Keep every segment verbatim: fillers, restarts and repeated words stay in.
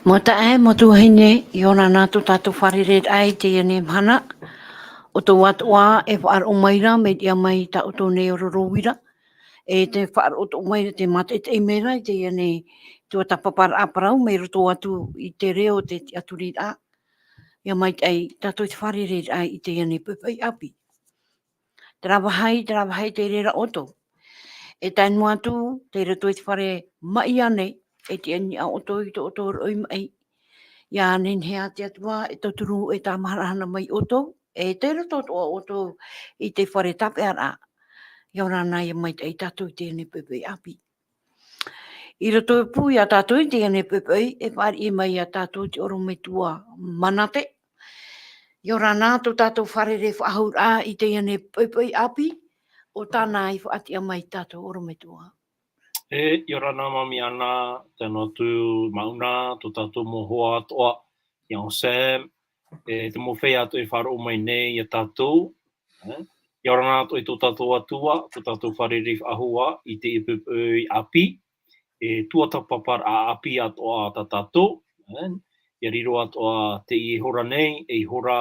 Mau taeaʻe, mau tuahine, ʻia ora na tō tātou fārereiraʻa i teie nei mahana. ʻO tō atoʻa e faʻaroʻo mai ra, mai te ʻia mai tā ʻoutou nei ororo uira. E te faʻaroʻo atoʻa mai ra, te mātaʻitaʻi mai ra i teie nei tuatāpaparaʻa parau, mai roto atu i te reo o te tiʻaturiraʻa. ʻIa maitaʻi tātou i te fārereiraʻa i teie nei poʻipoʻi ʻāpī. Terā vāhi, terā vāhi tei reira ʻoutou. E tae noa atu, tei roto i te fare maʻi ānei, e tiʻa niʻa ʻoutou i tō ʻoutou roʻi maʻi. ʻIa nehenehe ā te Atua e tauturu e tāmahanahana mai ʻoutou, e tei roto atoʻa ʻoutou i te fare tāpeʻaraʻa. ʻIa ora na, ʻia maitaʻi tātou i teie nei poʻipoʻi ʻāpī. I roto pū ia tātou i teie nei poʻipoʻi, e fāriʻi mai ia tātou te ʻorometua Manate. ʻIa ora na tō tātou fārerei faʻahou ra i teie nei poʻipoʻi ʻāpī, ʻo tāna i faʻatiʻa mai tātou ʻorometua. E, ʻia ora na Mami Ana, tae noa atu Mauna, tō tātou mau hoa atoʻa, ia ʻo Sam, e te mau feiā atoʻa e faʻaroʻo mai nei ia tātou, e, ʻia ora na atoʻa i tō tātou Atua, tō tātou fārerei faʻahou i teie poʻipoʻi ʻāpī, e tuatāpaparaʻa ʻāpī atoʻa tā tātou, e, ʻia riro atoʻa teie hora nei, ei hora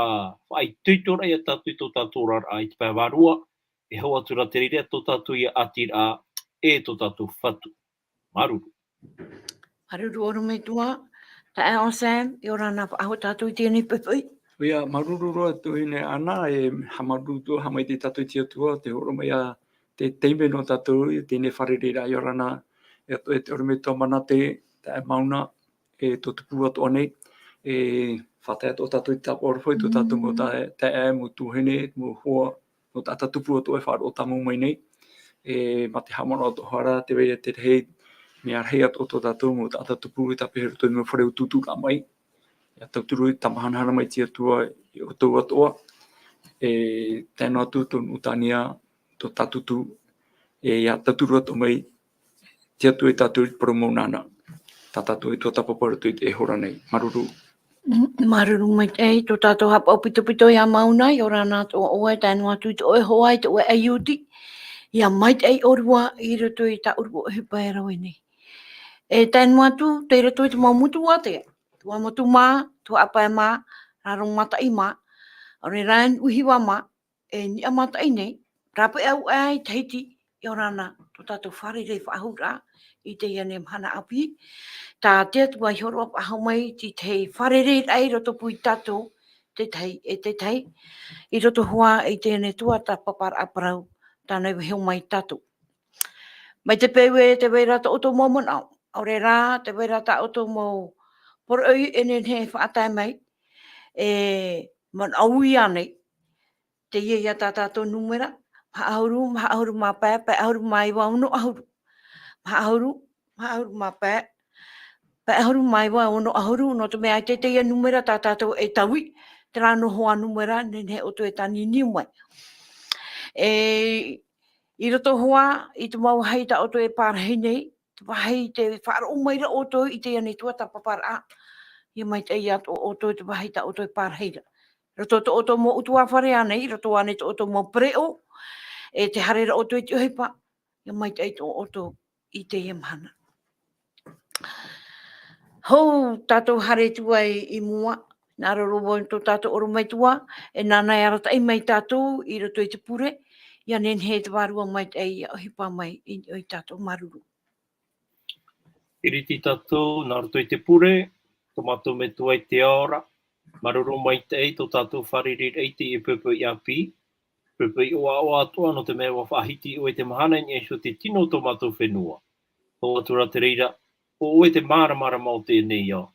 faʻaitoitoraʻa ia tātou i tō tātou oraraʻa i te pae vārua, e hau atu ra te reira tō tātou ia ʻātiraʻa, e tō tātou Fatu. Māuruuru. Māuruuru ʻorometua, taeaʻe ʻo Sam, ʻia ora na faʻahou tātou i teie nei poʻipoʻi. ʻOia, māuruuru roa tuahine Ana, e haʻamāuruuru atoʻa, haʻamaitaʻi tātou i te Atua, tē hōroʻa mai ia te taime nō tātou, i teie nei fārereiraʻa. ʻIa ora na, e, e te ʻorometua Manate, taeaʻe Mauna, e tō tupu atoʻa nei, e faʻatae atoʻa tātou i te tāpaʻo aroha i tō tātou mau tae-, taeaʻe, mau tuahine, mau hoa, mau taʻata tupu atoʻa e faʻaroʻo tāmau mai nei. E, mā te haʻamanaʻo atoʻa ra, tē vai ra te rahi mea rahi atoʻa tō tātou mau taʻata tupu e tāpeʻa i roto i te mau fare utuuturaʻa maʻi. ʻIa tauturu e tāmahanahana mai te Atua ia ʻoutou atoʻa. E tae noa atu tō Nuʻu Tania, tō Tātutu, e ʻia tauturu atoʻa mai te Atua ia tātou i te parau mau nānā. Tā tātou e tuatāpapa i roto i teie hora nei. Māuruuru. Mm, māuruuru maitaʻi, tō tātou haʻapaʻo pitopito ia Mauna, ʻia ora na atoʻa ʻoe, tae noa atu i tō ʻoe hoa, i tō ʻoe ʻaiūti. ʻIa maitaʻi ʻōrua i roto i tā ʻōrua ʻohipa e rave nei. E tae noa atu, tei roto i te mau motu ātea, Tuamotu mā, Tuhaʻa Pae mā, Raro Mataʻi mā, ʻaore rā Nuʻuhiva mā, e Niʻa Mataʻi nei, rāpae au aʻe i Tahiti, ʻia ora na tō tātou fārerei faʻahou ra i teie nei mahana ʻāpī. Tā te Atua i hōroʻa faʻahou mai i te tahi fārereiraʻa i roto pū ia tātou, te tahi e te tahi, i roto hoʻi i teie nei tuatāpaparaʻa parau, tāna i vaiiho mai ia tātou. Mai te peu ē tē vai ra tō ʻoutou mau manaʻo, ʻaore rā, tē vai ra tā ʻoutou mau poroʻi e nehenehe e faʻatae mai, e manaʻo ui ānei, teie ia tā tātou nūmera, maha ʻahuru, maha ʻahuru mā pae, pae ʻahuru mā iva, ono ʻahuru. Maha ʻahuru, maha ʻahuru mā pae, pae ʻahuru mā iva, ono ʻahuru, nō te mea ʻaita teie nūmera tā tātou e taui, terā noa hoʻi nūmera, nehenehe ʻoutou e tāniniu mai. E, i roto hoʻi i te mau vāhi tā ʻoutou e pārahi nei, te vāhi tē faʻaroʻo mai ra ʻoutou i teie nei tuatāpaparaʻa, ʻia maitaʻi atoʻa ʻoutou i te vāhi tā ʻoutou e pārahi ra. Roto tō ʻoutou mau ʻutuāfare ānei, roto ānei tō ʻoutou mau pereʻoʻo, e tē haere ra ʻoutou i te ʻohipa, ʻia maitaʻi atoʻa ʻoutou i teie mahana. Hou tātou haere atu ai i mua, hinaʻaro roa vau i tō tātou ʻorometua, e nāna e arataʻi mai ia tātou i roto i te pure, ʻia nehenehe te Vārua Maitaʻi ʻia ʻohipa mai i niʻa ia tātou. Māuruuru. ʻIriti tātou nā roto i te pure, tō mātou Metua i te ao ra, māuruuru maitaʻi tō tātou fārereiraʻa i teie poʻipoʻi ʻāpī, poʻipoʻi ʻoaʻoa atoʻa nō te mea ʻua faʻahiti ʻoe i te mahana i niʻa iho i te tino o tō mātou fenua. Hau atu ra te reira, ʻo ʻoe te māramarama o teie nei ao.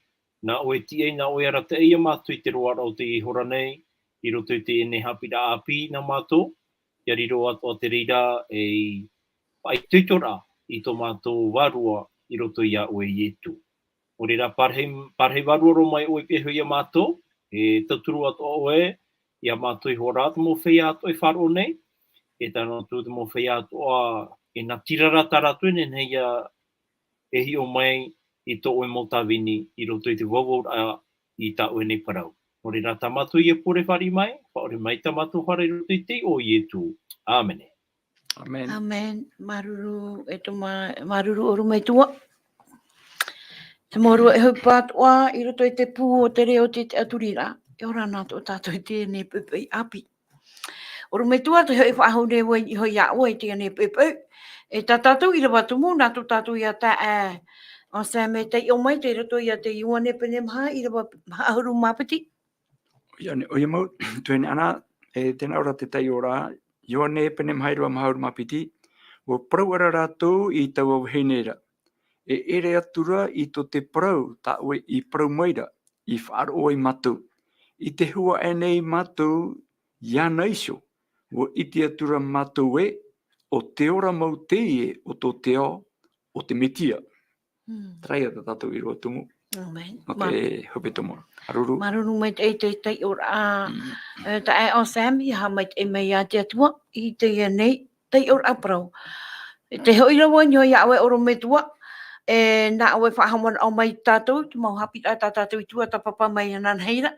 Nā ʻoe e tiʻa, nā ʻoe e arataʻi ia mātou i te roaraʻa o teie hora nei, i roto i teie nei haʻapiʻiraʻa ʻāpī nā mātou, ʻia riro atoʻa te reira ei faʻaitoitoraʻa i tō mātou Vārua i roto iā ʻoe Ietu. Nō reira, pārahi, pārahi vārua roa mai ʻoe i pihaʻi iho iā mātou, e tauturu atoʻa ʻoe iā mātou iho ā te mau feiā atoʻa e faʻaroʻo nei, e tae noa atu te mau feiā atoʻa e natirara tā rātou e nehenehe ia e hiʻo mai i tō ʻoe mau tāvini i roto i te vauvauraʻa i tā ʻoe nei parau. Nō reira, tā mātou ia pure fāriʻi mai, faʻaʻore mai tā mātou fare i roto i te iʻoa o Ietu. ʻĀmene. ʻĀmene. ʻĀmene. Māuruuru, e tō mā-, māuruuru ʻorometua. Te mau rua e hau pātoʻa i roto i te pū o te reo o te tiʻaturiraʻa, e ora na tō tātou i teie nei poʻipoʻi ʻāpī. ʻOrometua, tē hoʻi faʻahou nei vau iho iā ʻoe i teie nei poʻipoʻi. E tā tātou ʻīrava tumu, nā tō tātou ia taeaʻe Anselme e taiʻo mai, tei roto ia i te Ioane pene maha, ʻīrava maha ʻahuru mā piti. ʻOia nei, ʻoia mau, tuahine Ana, e tēnā ora te taiʻoraʻa, Ioane pene maha, ʻīrava maha ʻahuru mā piti, ʻua parau aʻera rātou i taua vahine ra. E ʻere atu ra i tō te parau tā ʻoe i parau mai ra, i faʻaroʻo ai mātou. I te huaʻai nei mātou iāna iho, ʻua ʻite atu ra mātou ē, ʻo te ora mau teie o tō te ao, ʻo te Metia. Hmm. Terā ia tā tātou ʻīrava tumu. Amen. Nō te hepetoma. Māuruuru. Māuruuru maitaʻi i te taiʻoraʻa, e, taeaʻe Anselme, e haʻamaitaʻi mai ia te Atua i teie nei taiʻoraʻa parau. Tē hoʻi ra vau iho iā ʻoe ʻorometua, e, nā ʻoe faʻahaʻamanaʻo mai tātou, te mau haʻapiʻiraʻa tā tātou i tuatāpapa mai inanahi ra,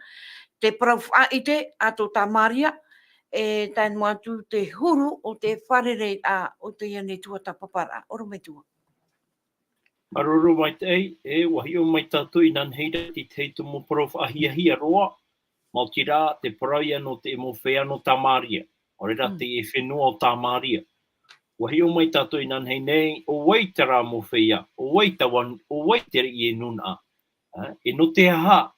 te parau faʻaʻite a tō Tamaria, e tae noa atu te huru o te fārereiraʻa o teie nei tuatāpaparaʻa, ʻorometua. Māuruuru maitaʻi, e, ʻua hiʻo mai tātou inanahi ra i te tahi tumu parau faʻahiahia roa, maoti rā te parau ia nō te mau feiā nō Tamaria, ʻaore rā Mm. te fenua o Tamaria. ʻUa hiʻo mai tātou inanahi nei, ʻo vai terā mau feiā, ʻo vai taua, ʻo vai terā ïa nūnaʻa. Ā, e nō te aha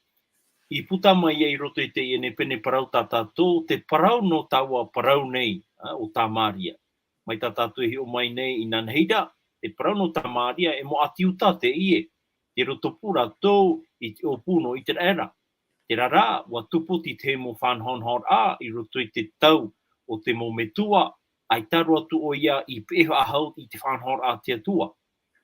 i puta mai ai i roto i teie nei pene parau tā tātou, te parau nō taua parau nei, ā, o Tamaria. Mai tā tātou e hiʻo mai nei inanahi ra, te parau nō Tamaria e mau ʻāti Iuta teie, tei rotopū rātou i te ʻōpū nō ʻĪteraʻera. Terā rā, ʻua tupu te tahi mau faʻanahonahoraʻa i roto i te tau o te mau metua, ʻaita roa atu ʻoia i peʻe faʻahou i te faʻanahoraʻa a te Atua.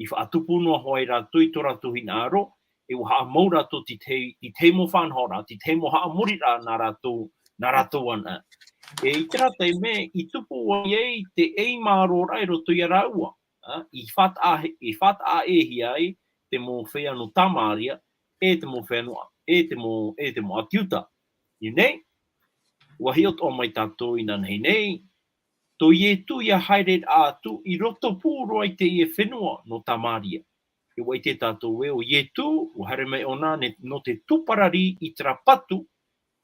I faʻatupu noa hoʻi rātou i tō rātou hinaʻaro, e ʻua haʻamau rātou i te, i te mau faʻanahoraʻa, i te mau haʻamoriraʻa nā rātou, nā rātou anaʻe. E, i terā taime, i tupu ai te ʻeimāroraʻa i roto ia rāua, ā, i faʻataʻa-, i faʻataʻa-ʻē-hia ai te mau feiā nō Tamaria, e te mau fenua, e te mau, e te mau ʻāti Iuta. I nei, ʻua hiʻo atoʻa mai tātou inanahi nei, tō Ietu ʻia haereraʻa atu i rotopū roa i teie fenua nō Tamaria. E ʻua ʻite tātou ē, ʻo Ietu, ʻua haere mai ʻōna ne-, nō te tūparari i terā patu,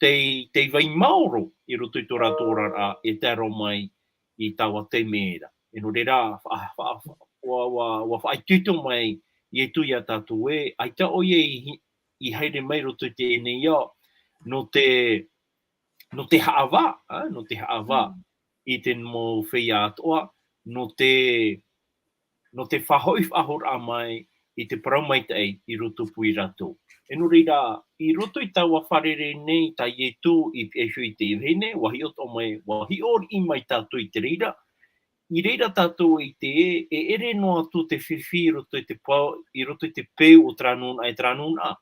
tei, tei vai maoro i roto i tō rātou oraraʻa e tae roa mai i taua taime ra. E nō reira, fa-, fa-, fa-, ʻua, ʻua, ʻua faʻaitoito mai Ietu ia tātou ē, ʻaita ʻoia i hi-, i haere mai roto i teie nei ao, nō te, nō te haʻavā, ā, nō te haʻavā Mm. i te mau feiā atoʻa, nō te, nō te faʻahoʻi faʻahouraʻa mai i te parau maitaʻi i rotopū ia rātou. E nō reira, i roto i taua fārerei nei tā Ietu i peʻe iho i te vahine, ʻua hiʻo atoʻa mai, ʻua hiʻo riʻi mai tātou i te reira, i reira tātou e ʻite ē, e ʻere noa atu te fifi i roto i te peu, i roto i te peu o terā nūnaʻa e terā nūnaʻa.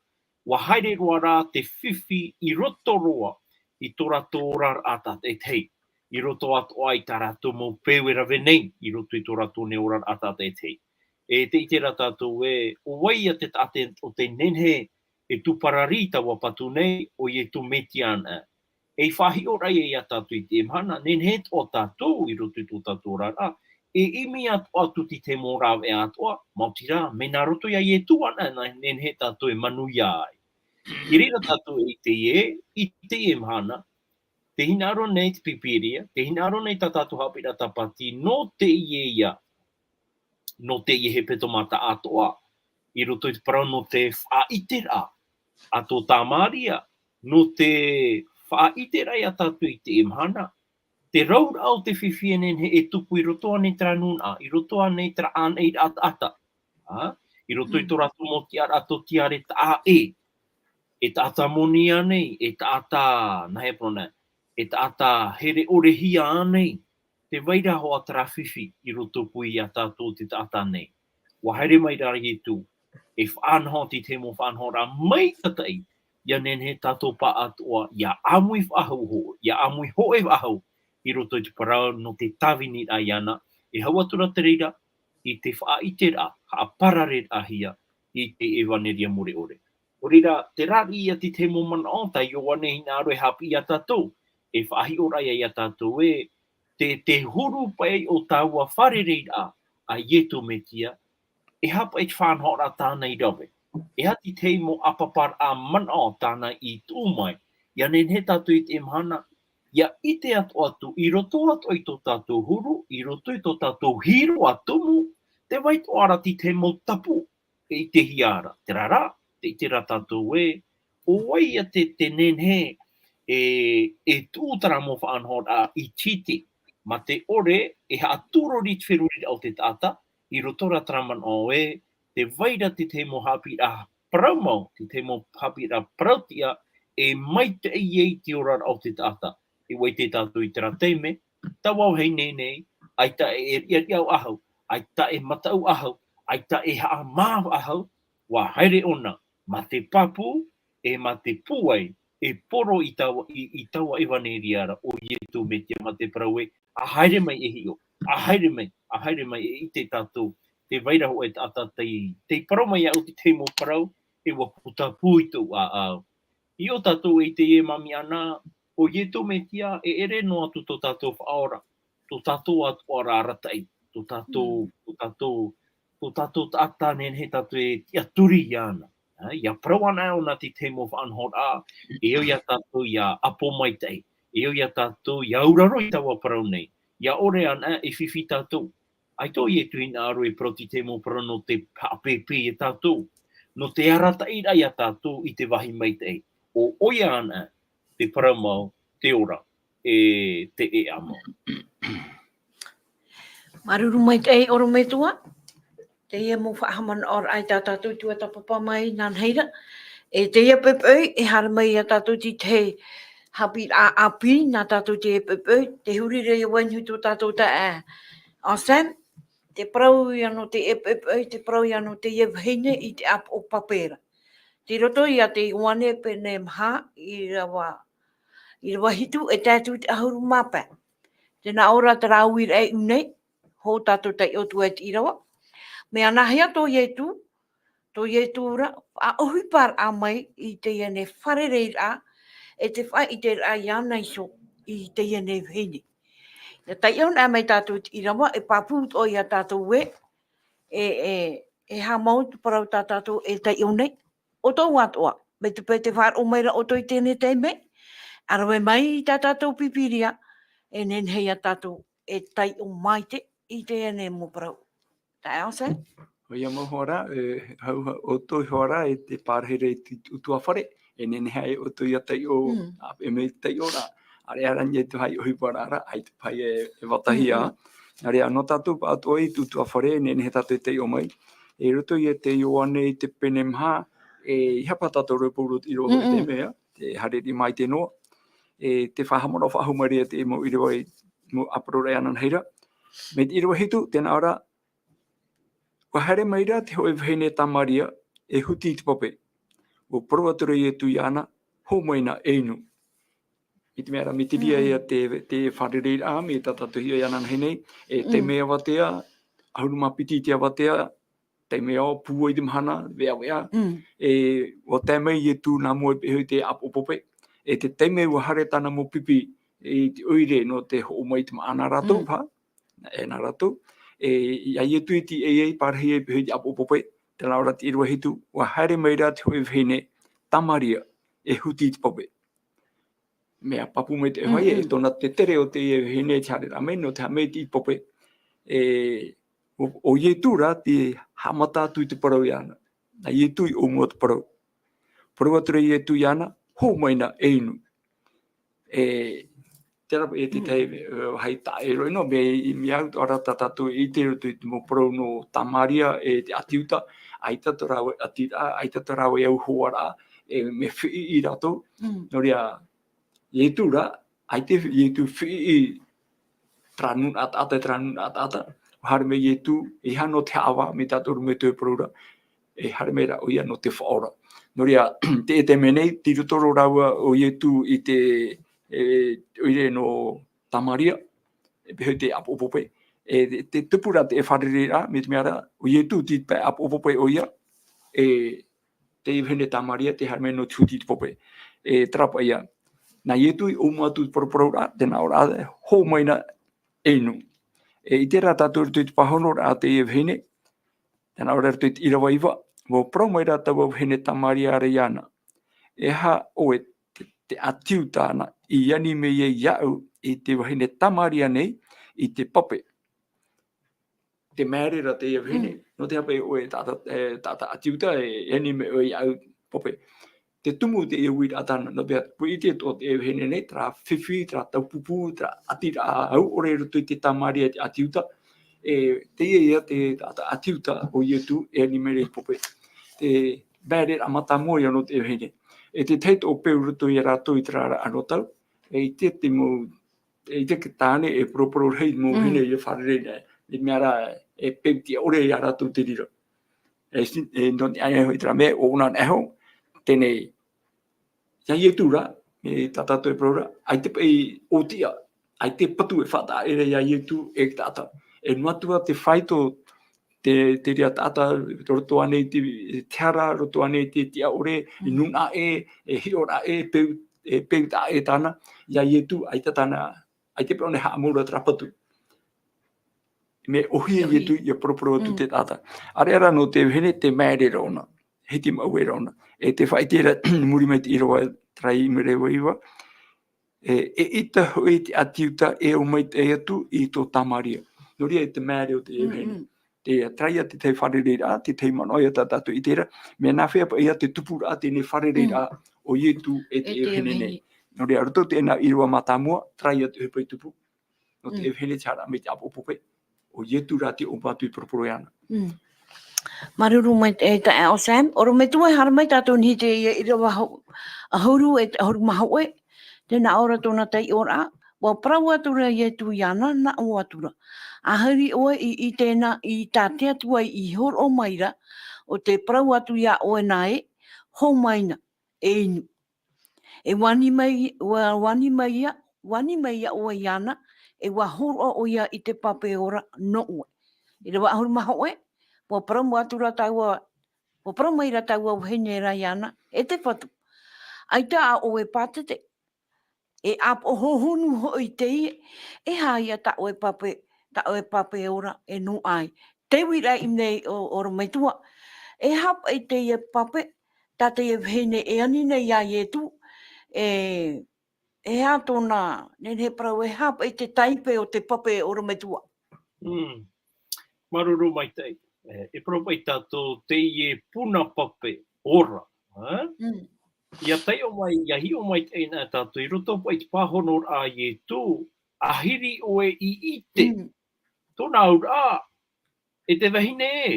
ʻUa haere roa rā te fifi i roto roa i tō rātou oraraʻa tātaʻitahi, i roto atoʻa i tā rātou mau peu e rave nei, i roto i tō rātou nei oraraʻa tātaʻitahi. E tē ʻite ra tātou ē, ʻo vai ia te taʻata o tei nehenehe e tūparari i taua patu nei, ʻo Ietu Metia anaʻe. E faʻahiʻoraʻa ia tātou i teie mahana, nehenehe atoʻa tātou i roto i tō tātou oraraʻa, e ʻimi atoʻa atu i te mau rāveʻa atoʻa, maoti rā, mea nā roto ia Ietu anaʻe, nehenehe tātou e manuia ai. I reira tātou e ʻite ē, i teie mahana, tē hinaʻaro nei te Pīpīria, tē hinaʻaro nei tā tātou haʻapiʻiraʻa Tāpati, nō teie ia, nō teie hepetoma taʻatoʻa, i roto i te parau nō te faʻaʻiteraʻa a tō Tamaria, nō te faʻaʻiteraʻa ia tātou i teie mahana, te rauraʻa o te fifi e nehenehe e tupu i roto ānei terā nūnaʻa, i roto ānei terā ʻānaʻiraʻa taʻata, ā? I roto i Mm. tō rātou mau tiʻaraʻa tōtiare taʻa ʻē, e taʻata moni ānei, e taʻata, nā hea parau na, e taʻata here ʻore hia ānei, tē vai ra hoʻi terā fifi i rotopū ia tātou te taʻata nei. ʻUa haere mai rā Ietu, e faʻanaho i te mau faʻanahoraʻa maitaʻi, ʻia nehenehe tātou pāʻatoʻa, ʻia ʻāmui faʻahou, ʻia ʻāmui hōʻē faʻahou, i roto i te parau nō te tāviniraʻa iāna, e hau atu ra te reira, i te faʻaʻiteraʻa, haʻaparareraʻahia, i te ʻevaneria mure ʻore. ʻO reira, terā ia te tahi mau manaʻo, tā Ioane e hinaʻaro e haʻapiʻi ia tātou, e faʻahiʻoraʻa ia tātou ē, te, te huru paʻi o taua fārereiraʻa a Ietu Metia, e aha paʻi te faʻanahoraʻa tāna i rave. E aha te tahi mau ʻāpaparaʻa manaʻo tāna i tuʻu mai, ʻia nehenehe tātou i teie mahana, ʻia ʻite atoʻa atu, i roto atoʻa i tō tātou huru, i roto i tō tātou hiroʻa tumu, tē vai atoʻa ra te tahi mau tapu, e ʻitehia ra. Terā rā, tē ʻite ra tātou ē, ʻo vai ia te, te nehenehe, e, e tuʻu terā mau faʻanahoraʻa i tītī. Mā te ʻore, e haʻatūrori te feruriraʻa o te taʻata, i roto rā terā manaʻo ē, tē vai ra te tahi mau haʻapiʻiraʻa parau mau, te tahi mau haʻapiʻiraʻa parau tiʻa, e maitaʻi ai te oraraʻa o te taʻata. E vai te tātou i terā taime, taua vahine nei, ʻaita e riʻariʻa faʻahou, ʻaita e mataʻu faʻahou, ʻaita e haʻamā faʻahou, ʻua haere ʻōna, mā te pāpū, e mā te pūai, e poro i taua, i, i taua ʻevaneria ra, ʻo Iesu Mesia mā te parau ē, ʻa haere mai e hiʻo, ʻa haere mai, ʻa haere mai e ʻite tātou, tē vai ra hōʻē taʻata tei, tei parau mai iāʻu te tahi mau parau, e ʻua puta pū i tōʻu ʻāʻau. I ʻō tātou i teie māmī ʻana, ʻo Iesu Mesia, e ʻere noa atu tō tātou faʻaora, tō tātou atoʻa ra arataʻi, tō tātou, Mm. tō tātou, tō tātou taʻata nehenehe tātou e tiʻaturi iāna. Ā, ʻia parau ana ʻōna te tahi mau faʻanahoraʻa, e au ia tātou ʻia ʻapo maitaʻi, e au ia tātou ʻia auraro i taua parau nei, ʻia ʻore ana e fifi tātou. ʻAita ʻo Iesu hinaʻaro e parau te tahi mau parau nō te haʻapēpē ia tātou, nō te arataʻiraʻa ia tātou i te vāhi maitaʻi. ʻO, ʻoia ana, te parau mau, te ora, e te ʻēʻa mau. Māuruuru maitaʻi ʻorometua, teie mau faʻahaʻamanaʻoraʻa i tā tātou tuatāpapa mai nānahi ra. E teie poʻipoʻi, e haere mai ia tātou te tahi haʻapiʻiraʻa ʻāpī, nā tātou teie poʻipoʻi, tē huri ra ʻia vaiiho tō tātou taeaʻe Anselme, tē parau ïa nō teie poʻipoʻi, tē parau ïa nō teie vahine i te ʻāpoʻo pape ra. Tei roto ia te Ioane pene maha, ʻīrava, ʻīrava hitu e tae atu i te ʻahuru mā pae. Tē nā ʻō ra terā uiraʻa i ʻō nei, hou tātou taiʻo atu ai te ʻīrava. Mea nāhea tō Iesu, tō Iesu ra, faʻaʻohiparaʻa mai i teie nei fārereiraʻa, e te faʻaʻiteraʻa iāna iho i teie nei vahine. ʻIa taiʻo anaʻe mai tātou i te ʻīrava, e pāpū atoʻa ia tātou ē, e, e, e haʻamau te parau tā tātou e taiʻo nei, ʻoutou atoʻa, mai te peu tē faʻaroʻo mai ra ʻoutou i teie nei taime, ʻa rave mai i tā tātou Pīpīria, e nehenehe ia tātou e taiʻo maitaʻi i teie nei mau parau. Taeaʻe Anselme? ʻOia mau hoʻi ra, e, hau, hau, ʻoutou hoʻi ra, e tē pārahi ra i te ʻutuāfare, e nehenehe ai ʻoutou ʻia taiʻo, Mm. ā, e mea taiʻo ra, ʻāreʻa rānei te faʻaʻohiparaʻa ra, ʻaita paʻi e, e vātahia. Mm, mm. Nā reira, nō tātou pāʻatoʻa i te ʻutuāfare, e nehenehe tātou e taiʻo mai. I roto ia te Ioane i te pene maha, e, ʻeiaha paha tātou e parau i te ʻīrava Mm, mm. te mea, te haere riʻi maitaʻi noa. E, te faʻahaʻamanaʻo faʻahou mai ra te mau ʻīrava i, mau ʻāparauraʻa ānānahi ra. Mai te ʻīrava hitu, tē nā ʻō ra, ʻua haere mai ra te hōʻē vahine Tamaria, e huti i te pape. ʻUa parau atu ra Iesu iāna, hou mai na e inu. I te mea ra, mai te reira Mm. ia te, te fārereiraʻa, mai tā tātou hiʻo ānānahi nei, e Mm. taime avatea, ʻahuru mā piti te avatea, taime ʻo pūai te mahana, veʻaveʻa. Mm. E, ʻua tae mai Iesu nā mua i te ʻāpoʻo pape. E te taime ʻua haere tāna mau pipi, i te ʻoire nō te hoʻo mai i te māʻa nā rātou, Mm. paha, e nā rātou. E, ʻia Iesu i te, e, e pārahi e te ʻāpoʻo pape, tē nā ʻō ra te ʻīrava hitu, ʻua haere mai ra te hōʻē vahine, Tamaria, e huti i te pape. Mea pāpū mai te Mm, vahine, e mm. tōna te tere o te vahine te haereraʻa mai, nō te haʻamaitaʻi i te pape. E, ʻo, ʻo Iesu ra te haʻamata atu i te parau iāna. Nā Iesu i ʻōmua te parau. Parau atu ra Iesu iāna, hou mai na e inu. E, terā, e te Mm. tahi, e, vāhi taʻero ʻino, mea i, mea au, ʻaore rā tā tātou i ʻite i roto i te mau parau nō Tamaria, e te ʻāti Iuta, ʻaita tō rāua ʻāti, ʻaita tō rāua auhoaraʻa, e, mea fiʻi rātou. Mm. Nō reira, Iesu ra, ʻaita Iesu fiʻi terā nūnaʻa taʻata, terā nūnaʻa taʻata, haere mai Iesu, e ʻeiaha nō te haʻavā, mai tā te ʻorometua e parau ra, e haere mai ra ʻoia nō te faʻaora. Nō reira, te, te mea nei, tei roto roa rāua ʻo Iesu i te, e, ʻoire nō Tamaria, e pēhea te ʻāpoʻo pape, e, te, te tupu ra te fārereiraʻa, mai te mea ra, ʻo Iesu tei pae ʻāpoʻo pape ʻoia, e, te vahine Tamaria, tē haere mai nō te huti i te pape. E, terā paʻi ïa. Nā Iesu i ʻōmua atu te paraparauraʻa, tē nā ʻō ra, hou mai na e inu. E, ʻite ra tātou i roto i te pāhonoraʻa a te vahine, tē nā ʻō ra i roto i te ʻīrava iva, ʻUa parau mai rā taua vahine Tamaria ra iāna, e aha ʻoe te, te ʻĀti Iuta na i ani mai ai iāʻu i te vahine Tamaria nei i te pape. Te māere ra teie vahine, nō te aha paʻi ʻoe taʻata, e, taʻata ʻĀti Iuta e, e ani mai ʻoe iāʻu pape. Te tumu teie uiraʻa tāna, nō te mea, ʻua ʻite atoʻa teie vahine nei, terā fifi, terā taupupū, terā ʻati ra hau ʻore i roto i te tāmāria te ʻĀti Iuta, e, teie ïa te taʻata ʻĀti Iuta ʻo Ietu e ani mai ra i pape. Te māere ra mātāmua ïa nō teie vahine. E te tahi atoʻa peu roto ia rātou i terā ra anotau, e ʻite te mau, e ʻite te tāne e poroporo rahi mau vahine ïa fārerei nei, i te mea rā, e peu tiʻa ʻore ia rātou te reira. E si-, e nō te aha hoʻi terā mea, ʻo ʻōna anaʻe hoʻi, teie nei, ia Ietu rā, e tā tātou e parau ra, ʻaita paʻi ʻōtiʻa, ʻaita e patu e faʻataʻa ʻē ra ia Ietu e taʻata. E noa atu ā te fāito, te, te reira taʻata, roto ānei te, te hara, roto ānei te tiʻa ʻore, e nūnaʻa ʻē, e hiʻoraʻa ʻē, peu, e peu taʻa ʻē tāna, ia Ietu, ʻaita tāna, ʻaita paʻi ʻōna e haʻamau ra terā patu. Mea ʻōhie Ietu ʻia poroporo atu te taʻata. ʻĀreʻa rā nō te vahine te māere ra ʻōna, hiti maʻu ē ra ʻōna. E te faʻaʻite ra, muri mai te ʻīrava terā ʻīrava iva, e, eʻita hoʻi te ʻĀti Iuta e ō maitaʻi atu i tō Tamaria. Nō reira e te māere o te vahine. Te, terā ïa te tahi fārereiraʻa, te tahi manaʻo ïa tā tātou i ʻite ra, mea nāfea paʻi ïa te tupuraʻa teie fārereiraʻa o Ietu e te vahine nei. Nō reira, roto teie nā ʻīrava mātāmua, terā ïa te ʻohipa i tupu. Nō te vahine te haere mai te ʻāpoʻo pape, ʻo Ietu rā te ʻōpatu i poroporo iāna. Māuruuru maitaʻi, e, taeaʻe Sam, ʻorometua, haere mai tātou i niʻa i te ʻīrava ʻahuru, e te ʻahuru mā hōʻē, tē nā ʻō ra tōna taiʻoraʻa, ʻua parau atu ra Ietu iāna, nā ʻō atu ra. ʻAhiri ʻoe i ʻite na i tā te Atua i hōroʻa mai ra, ʻo tē parau atu iā ʻoe na ē, hōmai na, e inu. E ʻua ani mai, ʻua, ʻua ani mai ïa, ʻua ani mai ïa ʻoe iāna, e ʻua hōroʻa ʻoia i te pape ora nō ʻoe. ʻĪrava ʻahuru mā hōʻē, ʻua parau atu ra taua, ʻua parau mai ra taua vahine ra iāna, e te Fatu. ʻAita ā ʻoe pātete, e ʻāpoʻo hohonu hoʻi teie, e aha ïa tā ʻoe pape, tā ʻoe pape ora e nūnaʻa ai. Te uiraʻa i ʻō nei ʻo, ʻorometua, e aha paʻi teie pape, tā teie vahine e ani nei iā Ietu, e, e aha tōna, nehenehe parau, e aha paʻi te taipe o te pape ʻorometua. Mm. Māuruuru maitaʻi. E, e parau paʻi tātou teie puna pape ora, ā? Mm. ʻIa taiʻo mai, ʻia hiʻo maitaʻi na tātou i roto paʻi te pāhonoraʻa a Ietu, ʻahiri ʻoe i ʻite. Mm. Tōna auraʻa, e te vahine ē,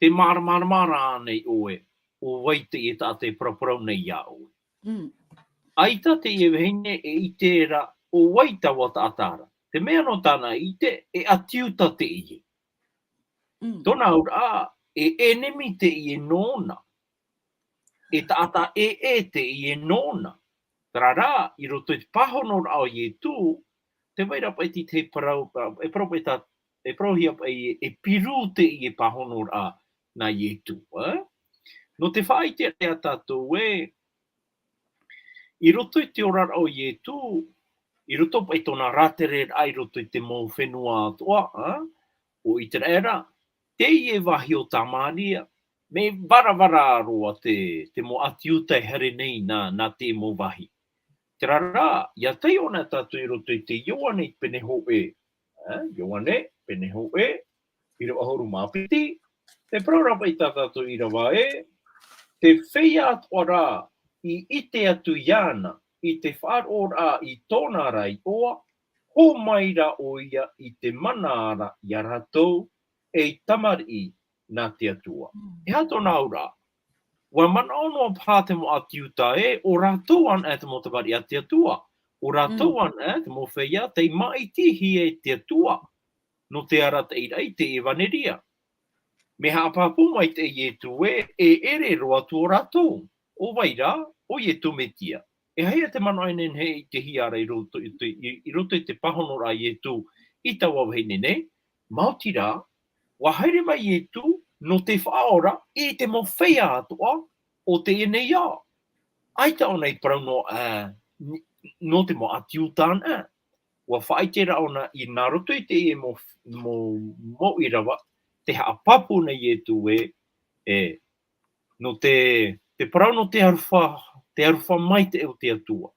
tē māramarama ra ānei ʻoe, ʻo vai teie taʻata e paraparau nei iā ʻoe. Mm. ʻAita teie vahine e ʻite ra, ʻo vai taua taʻata ra. Te mea nō tāna ʻite, e ʻĀti Iuta teie. Mm. Tōna auraʻa, e ʻenemi teie nōna. E taʻata ʻē teie nōna. Terā rā, i roto i te pāhonoraʻa o Ietu, tē vai ra paʻi te tahi parau, e parau paʻi tā, e parauhia paʻi e, e piru teie pāhonoraʻa nā Ietu, ā? Nō te faʻaʻite ra ia tātou ē, i roto i te oraraʻa o Ietu, i roto paʻi tōna rātereraʻa i roto i te mau fenua atoʻa, ā, ʻo ʻĪteraʻera, teie vāhi o Tamaria, mea varavara roa te, te mau ʻĀti Iuta e haere nei nā, nā te mau vāhi. Terā rā, ʻia taiʻo na tātou i roto i te Ioane i te pene hōʻē, ā, Ioane, pene hōʻē, ʻīrava ʻahuru mā piti, e parau ra paʻi tā tātou ʻīrava ē, te feiā atoʻa rā i ʻite atu iāna i te faʻaroʻoraʻa i tōna ra iʻoa, hōmai ra ʻoia i te mana ra iā rātou ei tamariʻi nā te Atua. Mm. E aha tōna auraʻa? ʻUa manaʻo noa paha te mau ʻĀti Iuta ē, ʻo rātou anaʻe te mau tamariʻi a te Atua. ʻO rātou anaʻe te mau feiā tei māʻitihia e te Atua nō te arataʻiraʻa i te ʻevaneria. Mea haʻapāpū mai te Ietu ē, e ʻere roa atu ō rātou. ʻO vai rā? ʻO Ietu Metia. E aha ia te manaʻo e nehenehe e ʻitehia ra i roto i te, i, i roto i te pāhonoraʻa a Ietu i taua vahine nei? Maoti rā, ʻua haere mai Ietu nō te faʻaora i te mau feiā atoʻa o teie nei ao. ʻAita ʻōna i parau noa, ā, n-, nō te mau ʻĀti Iuta anaʻe. ʻUa faʻaʻite ra ʻōna i nā roto i teie mau, mau, mau ʻīrava, tē haʻapāpū nei Ietu ē, E, nō te, te parau nō te aroha, te aroha maitaʻi o te Atua.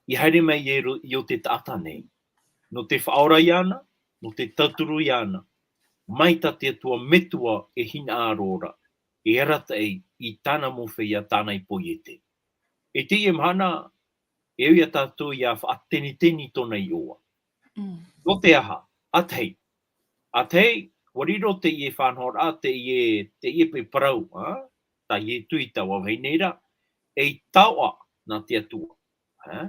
I haere mai i ro-, i ō te taʻata nei. Nō te faʻaora iāna, nō te tauturu iāna. Mai tā te Atua metua e hinaʻaro ra, e arataʻi i tāna mau feiā, tāna i poiete. E teie mahana, e au ia tātou ia faʻateniteni tōna iʻoa. Mm. Nō te aha, ʻa tahi. ʻA tahi, ʻua riro teie faʻanahoraʻa, teie, teie paʻi parau, ā? Tā Ietu i taua vahine ra, ei taoʻa nā te Atua, ā?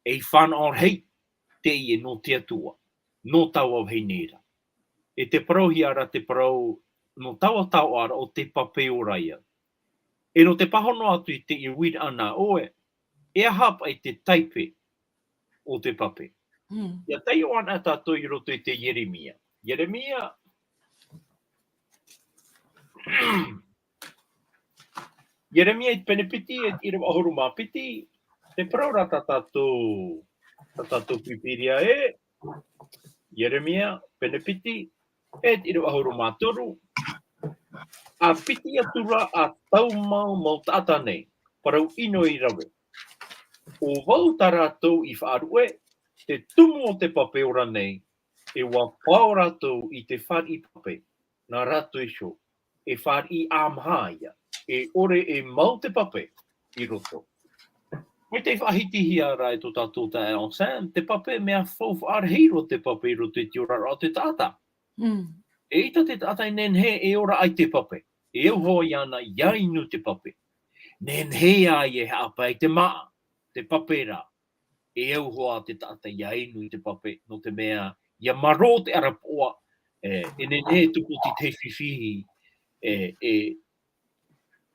Ei fānaʻo rahi teie nō te Atua, nō taua vahine ra. E te parauhia ra te parau, nō taua taoʻa ra ʻo te pape ora ia. E nō te pāhono atu i teie uiraʻa nā ʻoe, e aha paʻi te taipe o te pape. Mm. Ia taiʻo ana tātou i roto i te Ieremia. Ieremia. Ieremia i te pene piti, e te ʻīrava ʻahuru mā piti, te parau ra tā tātou, tā tātou Pīpīria ē. Ieremia, pene piti, e te ʻīrava ʻahuru mā toru. ʻA piti atu ra ā tau mau, mau taʻata nei, parau ʻino i rave. ʻO vau tā rātou i faʻaruʻe, te tumu o te pape ora nei, e ʻua pao rātou i te fāriʻi pape, nā rātou iho, e fāriʻi ʻāmaha ia, e ʻore e mau te pape i roto. Mai te faʻahitihia ra e tō tātou taeaʻe Sam, te pape mea faufaʻa rahi roa te pape i roto i te oraraʻa o te taʻata. Mm. ʻEita te taʻata e nehenehe e ora ai te pape, e au hoʻi iāna ʻia inu te pape. Nehenehe ā ia e haʻapae i te māʻa, te pape rā. E au hoʻi te taʻata ʻia inu i te pape, nō te mea, ʻia marō te ʻarapoʻa, e, e nehenehe e tupu te tahi fifi, e, e,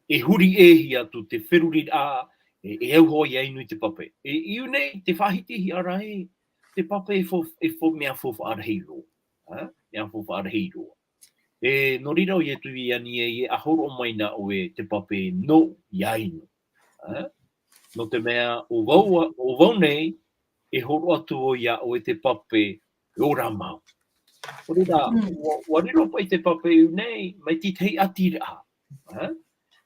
e huri ʻē atu te feruriraʻa, e, e au hoʻi ʻia inu i te pape. E, i ʻō nei, te faʻahitihia ra ē, te pape e fau-, e fau-, mea faufaʻa rahi roa. Ā? Mea faufaʻa rahi roa. E, nō reira ʻo Ietu i ani ai ē, ʻa hōroʻa mai nā ʻoe te pape nōʻu ʻia inu. Ā? Nō te mea, ʻo vau a-, ʻo vau nei, e hōroʻa atu vau iā ʻoe te pape e ora mau. Nō reira, Mm. ʻua, ʻua riro paʻi te pape i ʻō nei, mai te tahi ʻatiraʻa. Ā?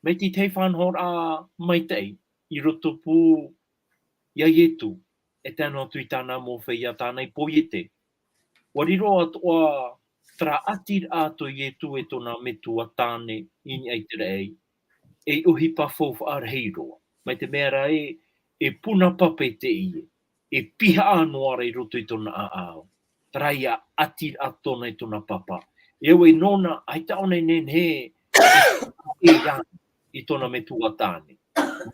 Mai te tahi faʻanahoraʻa maitaʻi, i roto pū iā Ietu, e tae noa atu i tāna mau feiā, tāna i poiete. ʻUa riro atoʻa terā ʻatiraʻa tō Ietu e tōna metua tāne i niʻa i te raʻi, ei ʻohipa faufaʻa rahi roa. Mai te mea ra ē, e puna pape teie, e pihaʻa noa ra i roto i tōna ʻāʻau. Terā ia ʻatiraʻa tōna e tōna pāpā. E au ē nōna, ʻaita ʻōna e nehenehe e rā i tōna metua tāne.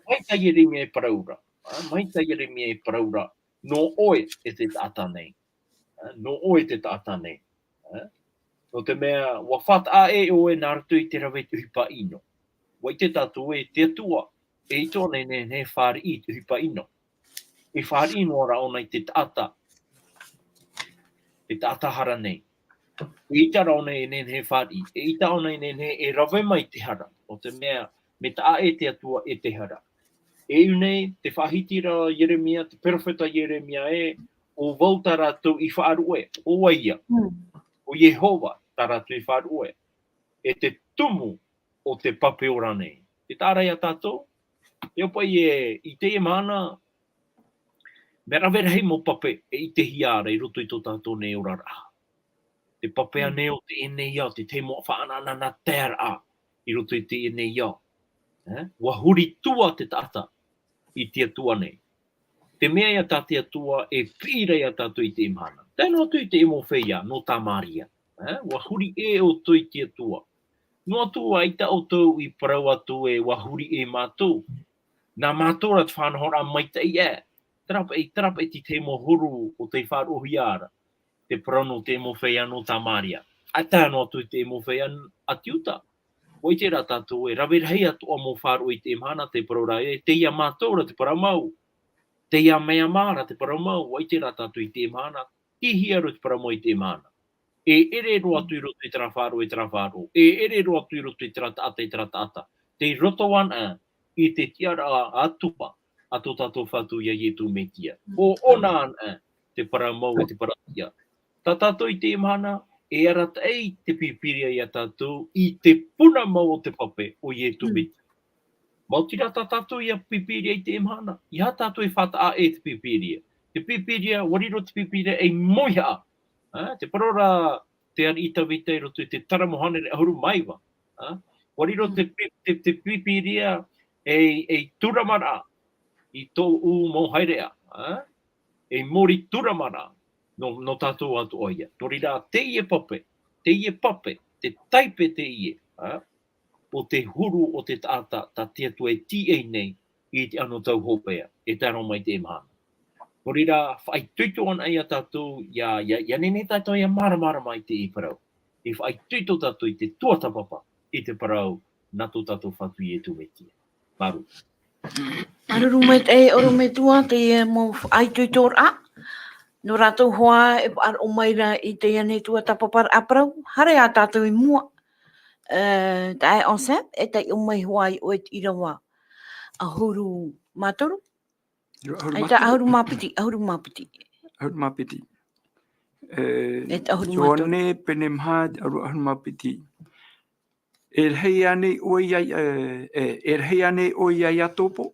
Mai tā Ieremia e parau ra, ā, mai tā Ieremia e parau ra, nō ʻoe e te taʻata nei. Ā, nō ʻoe te taʻata nei. Ā, nō te mea, ʻua faʻataʻa ʻē ʻoe nā roto i te rave i te ʻohipa ʻino. ʻUa ʻite tātou ē te Atua, eʻita ʻōna e nehenehe e fāriʻi i te ʻohipa ʻino. E fāriʻi noa ra ʻōna i te taʻata, te taʻata hara nei. ʻEita rā ʻōna e nehenehe e fāriʻi, eʻita ʻōna e nehenehe e rave mai te hara, nō te mea, mea taʻa ʻē te Atua e te hara. E ʻō nei, tē faʻahiti ra Ieremia, te perofeta Ieremia ē, ʻo vau tā rātou i faʻaruʻe, ʻo vai ïa? Mm. ʻO Iehova tā rātou i faʻaruʻe. E te tumu o te pape ora nei. Tē taʻa ra ia tātou, e au paʻi ē, i teie mahana, mea rave rahi mau pape e ʻitehia ra i roto i tō tātou nei oraraʻa. Te pape Mm. ānei o teie nei ao, te tahi mau faʻanahoraʻa taeraʻa i roto i teie nei ao. Ē? ʻUa huri tua te taʻata i te Atua nei. Te mea ia tā te Atua e piʻi ra ia tātou i teie mahana. Tae noa atu i te mau feiā, nō Tamaria. Ē? ʻUa huri ʻē ʻoutou i te Atua. Noa atu ʻaita ʻoutou i parau atu ē ʻua huri ʻē mātou. Nā mātou ra te faʻanahoraʻa maitaʻi ē. Terā paʻi, terā paʻi te tahi mau huru ʻo tei faʻaroʻohia ra. Te parau nō te mau feiā nō Tamaria. ʻAita noa atu i te mau feiā a te Iuta. ʻUa ʻite rā tātou ē, rave rahi atoʻa mau faʻaroʻo i teie mahana, te parau ra ē, tei ia mātou ra te parau mau. Tei ia mea mā ra te parau mau, ʻua ʻite rā tātou i teie mahana, tei hea ra te parau mau i teie mahana. E ʻere roa atu i roto i terā faʻaroʻo, i terā faʻaroʻo. E ʻere roa atu i roto i terā taʻata, i terā taʻata. Tei roto anaʻe i te tiʻaraʻa ʻatua a tō tātou Fatu ia Ietu Metia. ʻO ʻōna anaʻe te parau mau e te parau tiʻa. Tā tātou i teie mahana, e arataʻi te Pīpīria iā tātou i te puna mau o te pape o Ietu Mm. Metia. Maoti rā tā tātou ia Pīpīria i teie mahana, ʻeiaha tātou e faʻataʻa e te Pīpīria. Te Pīpīria, ʻua riro te Pīpīria ei mauihaʻa. Ā, tē parau ra te ariʻi Tavita i roto i te Taramo hānere ʻahuru mā iva. Ā, ʻua riro te Mm. pī-, te, te Pīpīria ei, ei tūramaraʻa i tōʻu mau haereʻa, ā, ei mōrī tūramaraʻa nō, nō tātou atoʻa ia. Nō reira, teie pape, teie pape, te taipe teie, ā, o te huru o te taʻata, tā te Atua e tīaʻi nei i te anotau hopeʻa, e tae roa mai i teie mahana. Nō reira, faʻaitoito anaʻe ia tātou, ia, ia, ia nehenehe tātou ia māramarama i teie parau. E faʻaitoito tātou i te tuatāpapa, i te parau, nā tō tātou Fatu Ietu Metia. Māuruuru. Māuruuru maitaʻi, ʻorometua, teie mau faʻaitoitoraʻa. Nō rātou hoʻi e faʻaroʻo mai ra i teie nei tuatāpaparaʻa parau, haere ā tātou i mua. E, taeaʻe Anselme, e taiʻo mai hoʻi ʻoe i te ʻīrava ʻahuru mā toru. ʻAita ʻahuru mā toru. ʻAita ʻahuru mā piti, ʻahuru mā piti. ʻAhuru mā piti. E, E te ʻahuru mā toru. Ioane pene maha, ʻahuru, ʻahuru mā piti. E rahi ānei ʻoe ia, e, e, e rahi ānei ʻoe ia Iakobo,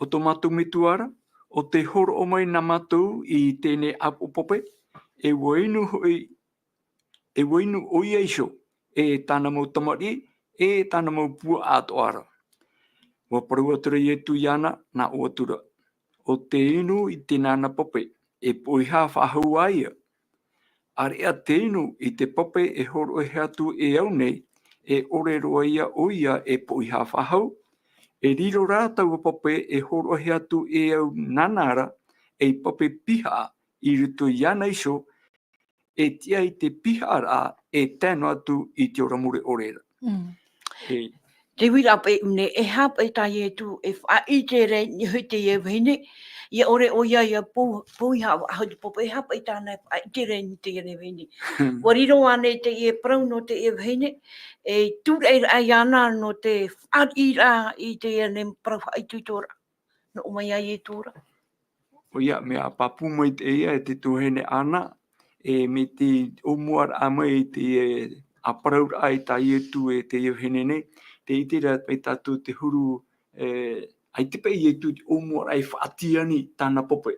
ʻo tō mātou metua ra, ʻo tē hōroʻa mai nā mātou i teie nei ʻāpoʻo pape, e ʻua inu hoʻi, e ʻua inu ʻoia iho, e tāna mau tamariʻi, e tāna mau puaʻa atoʻa ra. ʻUa parau atu ra Ietu iāna, nā ʻō atu ra, ʻo tē inu i teie nei pape, e poʻihā faʻahou ā ia. ʻAreʻa tē inu i te pape e hōroʻahia atu e au nei, e ʻore roa ia ʻoia e poʻihā faʻahou. E riro rā taua pape e hōroʻahia atu e au nāna ra, ei pape pihaʻa i roto iāna iho, e tiʻa i te pihaʻaraʻa e tae noa atu i te ora mure ʻore ra. Mm. E Te uiraʻa paʻi nei, e aha paʻi tā Ietu e faʻaʻite ra i niʻa i teie vahine, ʻia ʻore ʻoia ia pou-, poʻihā faʻahou te pape, e aha paʻi tāna e faʻaʻite ra i niʻa i teie vahine. ʻUa riro ānei teie parau nō teie vahine, e tūraʻi ra iāna nō te fāriʻiraʻa i teie nei parau faʻaitoitoraʻa nō ʻō mai ia Ietu ra. ʻOia, mea pāpū maitaʻi ia e te tuahine Ana, e, mai te ʻōmuaraʻa mai i te, e, ʻāparauraʻa i tā Ietu e teie vahine nei, tē ʻite ra paʻi tātou te huru, e, ʻaita paʻi Ietu te ʻōmuaraʻa e faʻatiani tāna pape.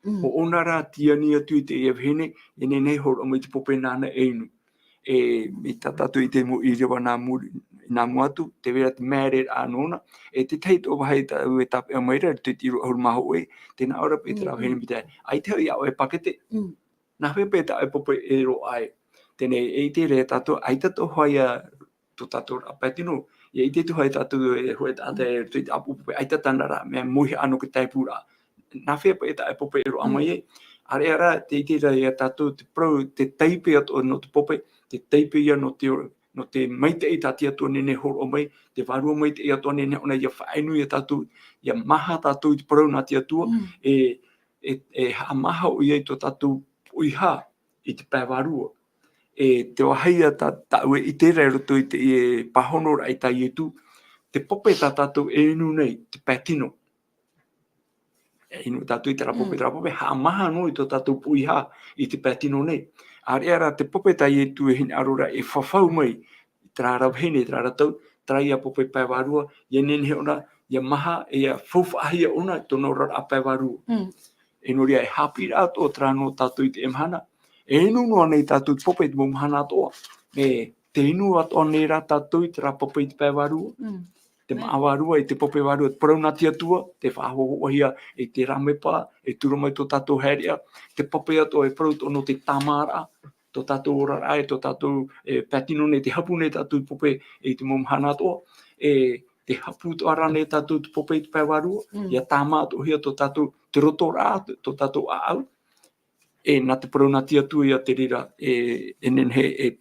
Mm. ʻO ʻōna rā tiani atu i teie vahine, e nehenehe e hōroʻa mai te pape nāna e inu. E, mai tā tātou i te mau ʻīrava nā muri, nā mua atu, tē vai ra te māere nōna, e te tahi atoʻa vāhi tāʻu e tāpeʻa mai ra, te tiro ʻahuru mā hōʻē, tē nā ʻō ra paʻi terā Mm, vahine mm. mai te, ʻaita hoʻi iā ʻoe e pakete. Mm. Nā hea paʻi tā ʻoe pape e roaʻa ai. Teie nei, e ʻite ra tātou, ʻaita atoʻa hoʻi ia tō tātou ra pae tino, ʻia ʻite atoʻa hoʻi tātou e hōʻē taʻata e roto i te ʻāpoʻo pape, ʻaita tāna ra, mea mauihaʻa nō te tāpūraʻa. Nā hea paʻi tā ʻoe pape e roaʻa Mm. mai ai. ʻAreʻa rā, tē ʻite ra ia tātou te parau, te taipe atoʻa nō te pape, te taipe ia nō te, nō te maitaʻi tā te Atua e nehenehe e hōroʻa mai, te Vārua Maitaʻi atoʻa e nehenehe ʻōna ʻia faʻainu ia tātou, ʻia maha tātou i te parau nā te Atua, Mm. e, e, e haʻamāha ʻoia i tō tātou poʻihā i te pae vārua. E te vāhi ia tā, tāʻu e ʻite ra i roto i te, e pāhonoraʻa i tā Ietu, te pape tā tātou e inu nei, te pae tino. E inu tātou i terā pape, Mm. terā pape, haʻamāha noa i tō tātou poʻihā i te pae tino nei. ʻAreʻa rā te pape tā Ietu e hinaʻaro ra e fafau mai, i terā ra vahine, i terā ra tau, terā ia pape pae vārua, ʻia nehenehe ʻōna, ʻia maha, e ʻia faufaʻahia ʻōna, i tōna oraraʻa pae vārua. Mm. E nō reira e haʻapiʻiraʻa atoʻa terā nō tātou i teie mahana. E inu noa nei tātou te pape i te mau mahana atoʻa. E, tē inu atoʻa nei rā tātou i terā pape i te pae vārua. Mm. Te Mm. māʻa vārua, i te pape vārua, te parau nā te Atua, tē faʻahōhoʻahia i te rāmepa, e tura mai tō tātou haereʻa, te pape atoʻa e parau atoʻa nō te tāmāraʻa, tō tātou oraraʻa, e tō tātou, e, pae tino nei, tē hapu nei tātou te pape i te mau mahana atoʻa, e, tē hapu atoʻa ra nei tātou te pape i te pae vārua, Mm. ʻia tāmā atoʻahia tō tātou, te rotoraʻa, tō tātou ʻāʻau, e, nā te parau nā te Atua ia te reira, e, e nehenehe, e,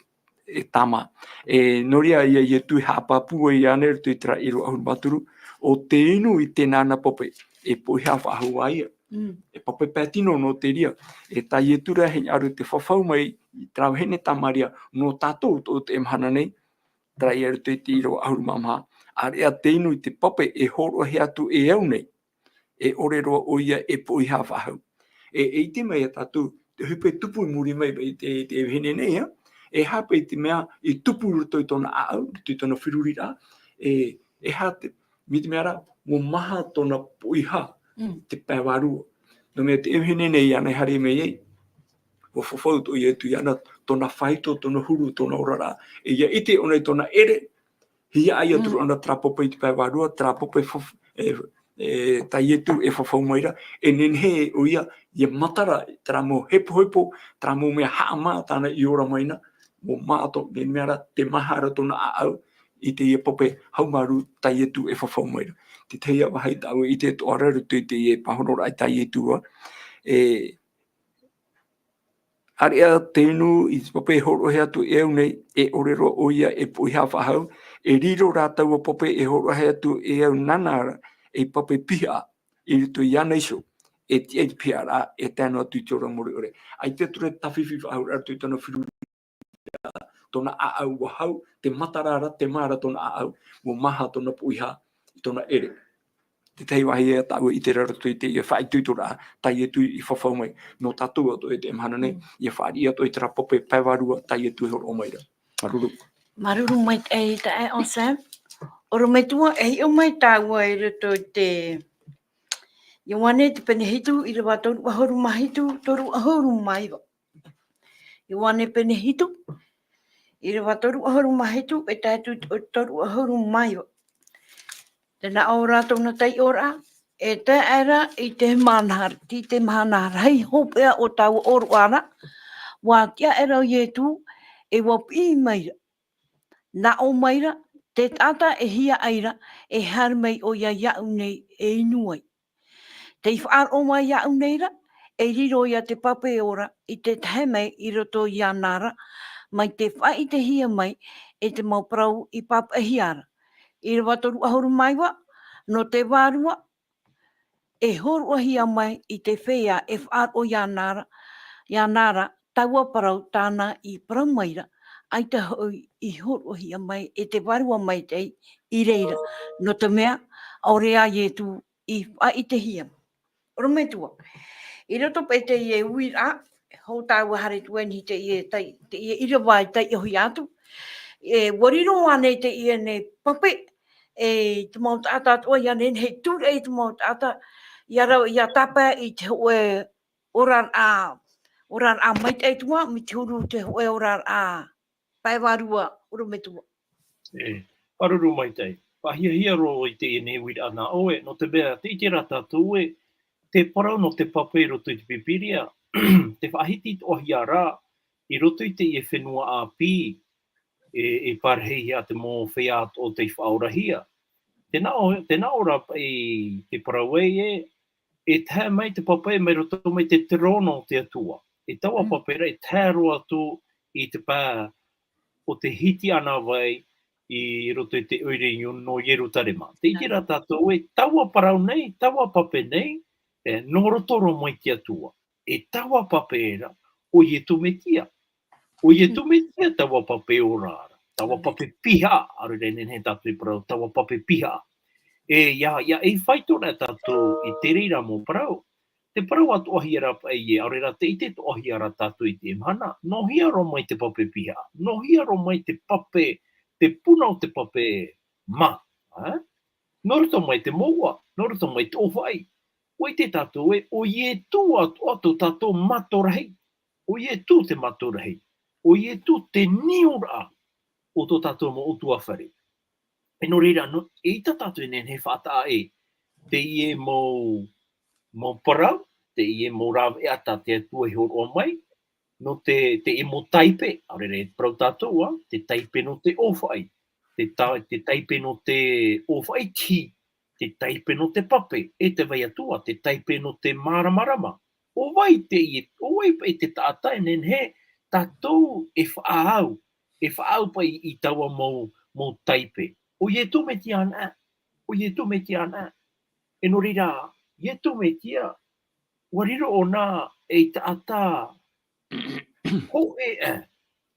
e tāmā. E, nō reira ia, Ietu e haʻapāpū ai iāna i roto i terā ʻīrava ʻahuru mā toru, ʻo tē inu i teie nei pape, e poʻihā faʻahou ā ia. Mm. E pape pae tino nō te reira. E tā Ietu rā e hinaʻaro te fafau mai, i terā vahine Tamaria, nō tātou atoʻa i teie mahana nei, terā ia i roto i te ʻīrava ʻahuru mā maha. ʻAreʻa tē inu i te pape e hōroʻahia atu e au nei, e ʻore roa ʻoia e poʻihā faʻahou. E, e ʻite mai ia tātou, te ʻohipa e tupu i muri mai i te, te vahine nei, ā, e aha paʻi te mea i tupu i roto i tōna ʻāʻau, i roto i tōna feruriraʻa, e, e aha te, mai te mea ra, ʻua maha tōna poʻihā, Mm. te pae vārua. Nō te mea te vahine nei iāna e haere mai ai, ʻua fafau tō Ietu iāna, tōna faito, tōna huru, tōna oraraʻa. E ʻia ʻite ʻōna i tōna ʻere, hiaʻai atu Mm. ra ʻōna terā pape i te pae vārua, terā pape faf-, e, e, tā Ietu e fafau mai ra, e nehenehe ʻoia, ʻia matara, terā mau hepohepo, terā mau mea haʻamā tāna i ora mai na, ʻua maha tō, mai te mea ra, tē maha ra tōna ʻāʻau, i teie pape haumārū tā Ietu e fafau mai ra. Te tahi ā vāhi tāʻu e ʻite atoʻa ra i roto i teie pāhonoraʻa tā Ietu ā, e, ʻāreʻa te inu i te pape e hōroʻahia atu e au nei, e ʻore roa ʻoia e poʻihā faʻahou, e riro rā taua pape e hōroʻahia atu e au nāna ra, ei pape pihaʻa, i roto iāna iho, e tiʻa i te pihaʻaraʻa, e tae noa atu i te ora mure ʻore. ʻAita atu ra te tāfifi faʻahou ra i roto i tōna feruriraʻa, tōna ʻāʻau ʻua hau, tē matara ra, tē maha ra tōna ʻāʻau, ʻua maha tōna poʻihā, i tōna ʻere. Te tahi vāhi ā tāʻu e ʻite ra i roto i teie faʻaitoitoraʻa, tā Ietu i fafau mai, nō tātou atoʻa i teie mahana nei, Mm. ʻia fāriʻi atoʻa i terā pape pae vārua, tā Ietu e hōroʻa mai ra. Māuruuru. Māuruuru maitaʻi taeaʻe Sam. ʻOrometua, e hiʻo mai tāua i roto i te Ioane te pene hitu, ʻīrava toru ʻahuru mā hitu, toru ʻahuru mā iva. Ioane pene hitu, ʻīrava toru ʻahuru mā hitu, e tae atu i te toru ʻahuru mā iva. Tē nā ʻō ra tōna taiʻoraʻa, e tae aʻera i te mahana, i te mahana rahi hopeʻa o taua ʻōroʻa ra, ʻua tiʻa aʻera ʻo Ietu, e ʻua piʻi mai ra. Nā ʻō mai ra, te taʻata e hiaʻai ra, e haere mai ʻoia iāʻu nei e inu ai. Tei faʻaroʻo mai iāʻu nei ra, e riro ia te pape ora i te tahe mai i roto iāna ra, mai te faʻaʻitehia mai e te mau parau i pāpaʻihia ra. ʻĪrava toru ʻahuru mā iva, nō te Vārua, e hōroʻahia mai i te feiā e faʻaroʻo iāna ra, iāna ra, taua parau tāna i parau mai ra, ʻaita hoʻi i hōroʻahia mai e te Vārua Maitaʻi i reira, nō te mea, ʻaore ā Ietu i faʻaʻitehia. ʻOrometua. I roto paʻi i teie uiraʻa, hou tāua haere atu nei i teie tai-, teie ʻīrava i taiʻohia atu. E, ʻua riro ānei teie nei pape, e, te mau taʻata atoʻa ia nehenehe e tūraʻi te mau taʻata, ʻia rave, ʻia tāpae i te hōʻē oraraʻa, oraraʻa maitaʻi atoʻa, mai te huru te hōʻē oraraʻa pae vārua, ʻorometua. E, māuruuru maitaʻi. Faʻahiahia roa i teie nei uiraʻa nā ʻoe, nō te mea, tē ʻite ra tātou ē, te parau nō te pape i roto i te Pīpīria, tē faʻahiti atoʻahia ra, i roto i teie fenua ʻāpī, e, e parahihia te mau feiā atoʻa tei faʻaorahia. Tē nā ʻō, tē nā ʻō ra paʻi te parau ē, e tae mai te pape mai roto mai te terōna o te Atua. E taua Mm. pape ra e tae roa atu i te pae o te hitiʻana vai i roto i te ʻoire nō Ierutarema. Tē ʻite ra tātou ē, taua parau nei, taua pape nei, e, nō roto roa mai te Atua. E taua pape ra, ʻo Ietu Metia. ʻO Ietu Mm. Metia taua pape ora ra, taua Amen. pape pihaʻa, ʻaore rā e nehenehe tātou e parau, taua pape pihaʻa. E, ʻia, ʻia, e faito ra tātou i te reira mau parau. Te parau atoʻahia ra paʻi ē, ʻaore rā tē ʻite atoʻahia ra tātou i teie mahana, nō hea roa mai te pape pihaʻa, nō hea roa mai te pape, te puna o te pape mā, ā? Nō roto mai te mouʻa, nō roto mai te ʻōfaʻi. ʻUa ʻite tātou ē, ʻo Ietu atoʻa tō tātou mato rahi. ʻO Ietu te mato rahi. ʻO Ietu te niuraʻa o tō tātou mau ʻutuāfare. E nō reira, nō, eʻita tātou e nehenehe e faʻataʻa ē, teie mau, mau parau, teie mau rāveʻa tā te Atua i hōroʻa mai, nō te, teie mau taipe, ʻaore rā e parau tātou, ā, te taipe nō te ʻōfaʻi, te ta-, te taipe nō te ʻōfaʻi tihi, te taipe nō te pape, e te vai atu ā, te taipe nō te māramarama. ʻO vai teie, ʻo vai paʻi te taʻata e nehenehe tātou e faʻaau, e faʻaau paʻi i taua mau, mau taipe. ʻO Ietu Metia anaʻe, ʻo Ietu Metia anaʻe. E nō reira, Ietu Metia, ʻua riro ʻōna ei taʻata hōʻē aʻe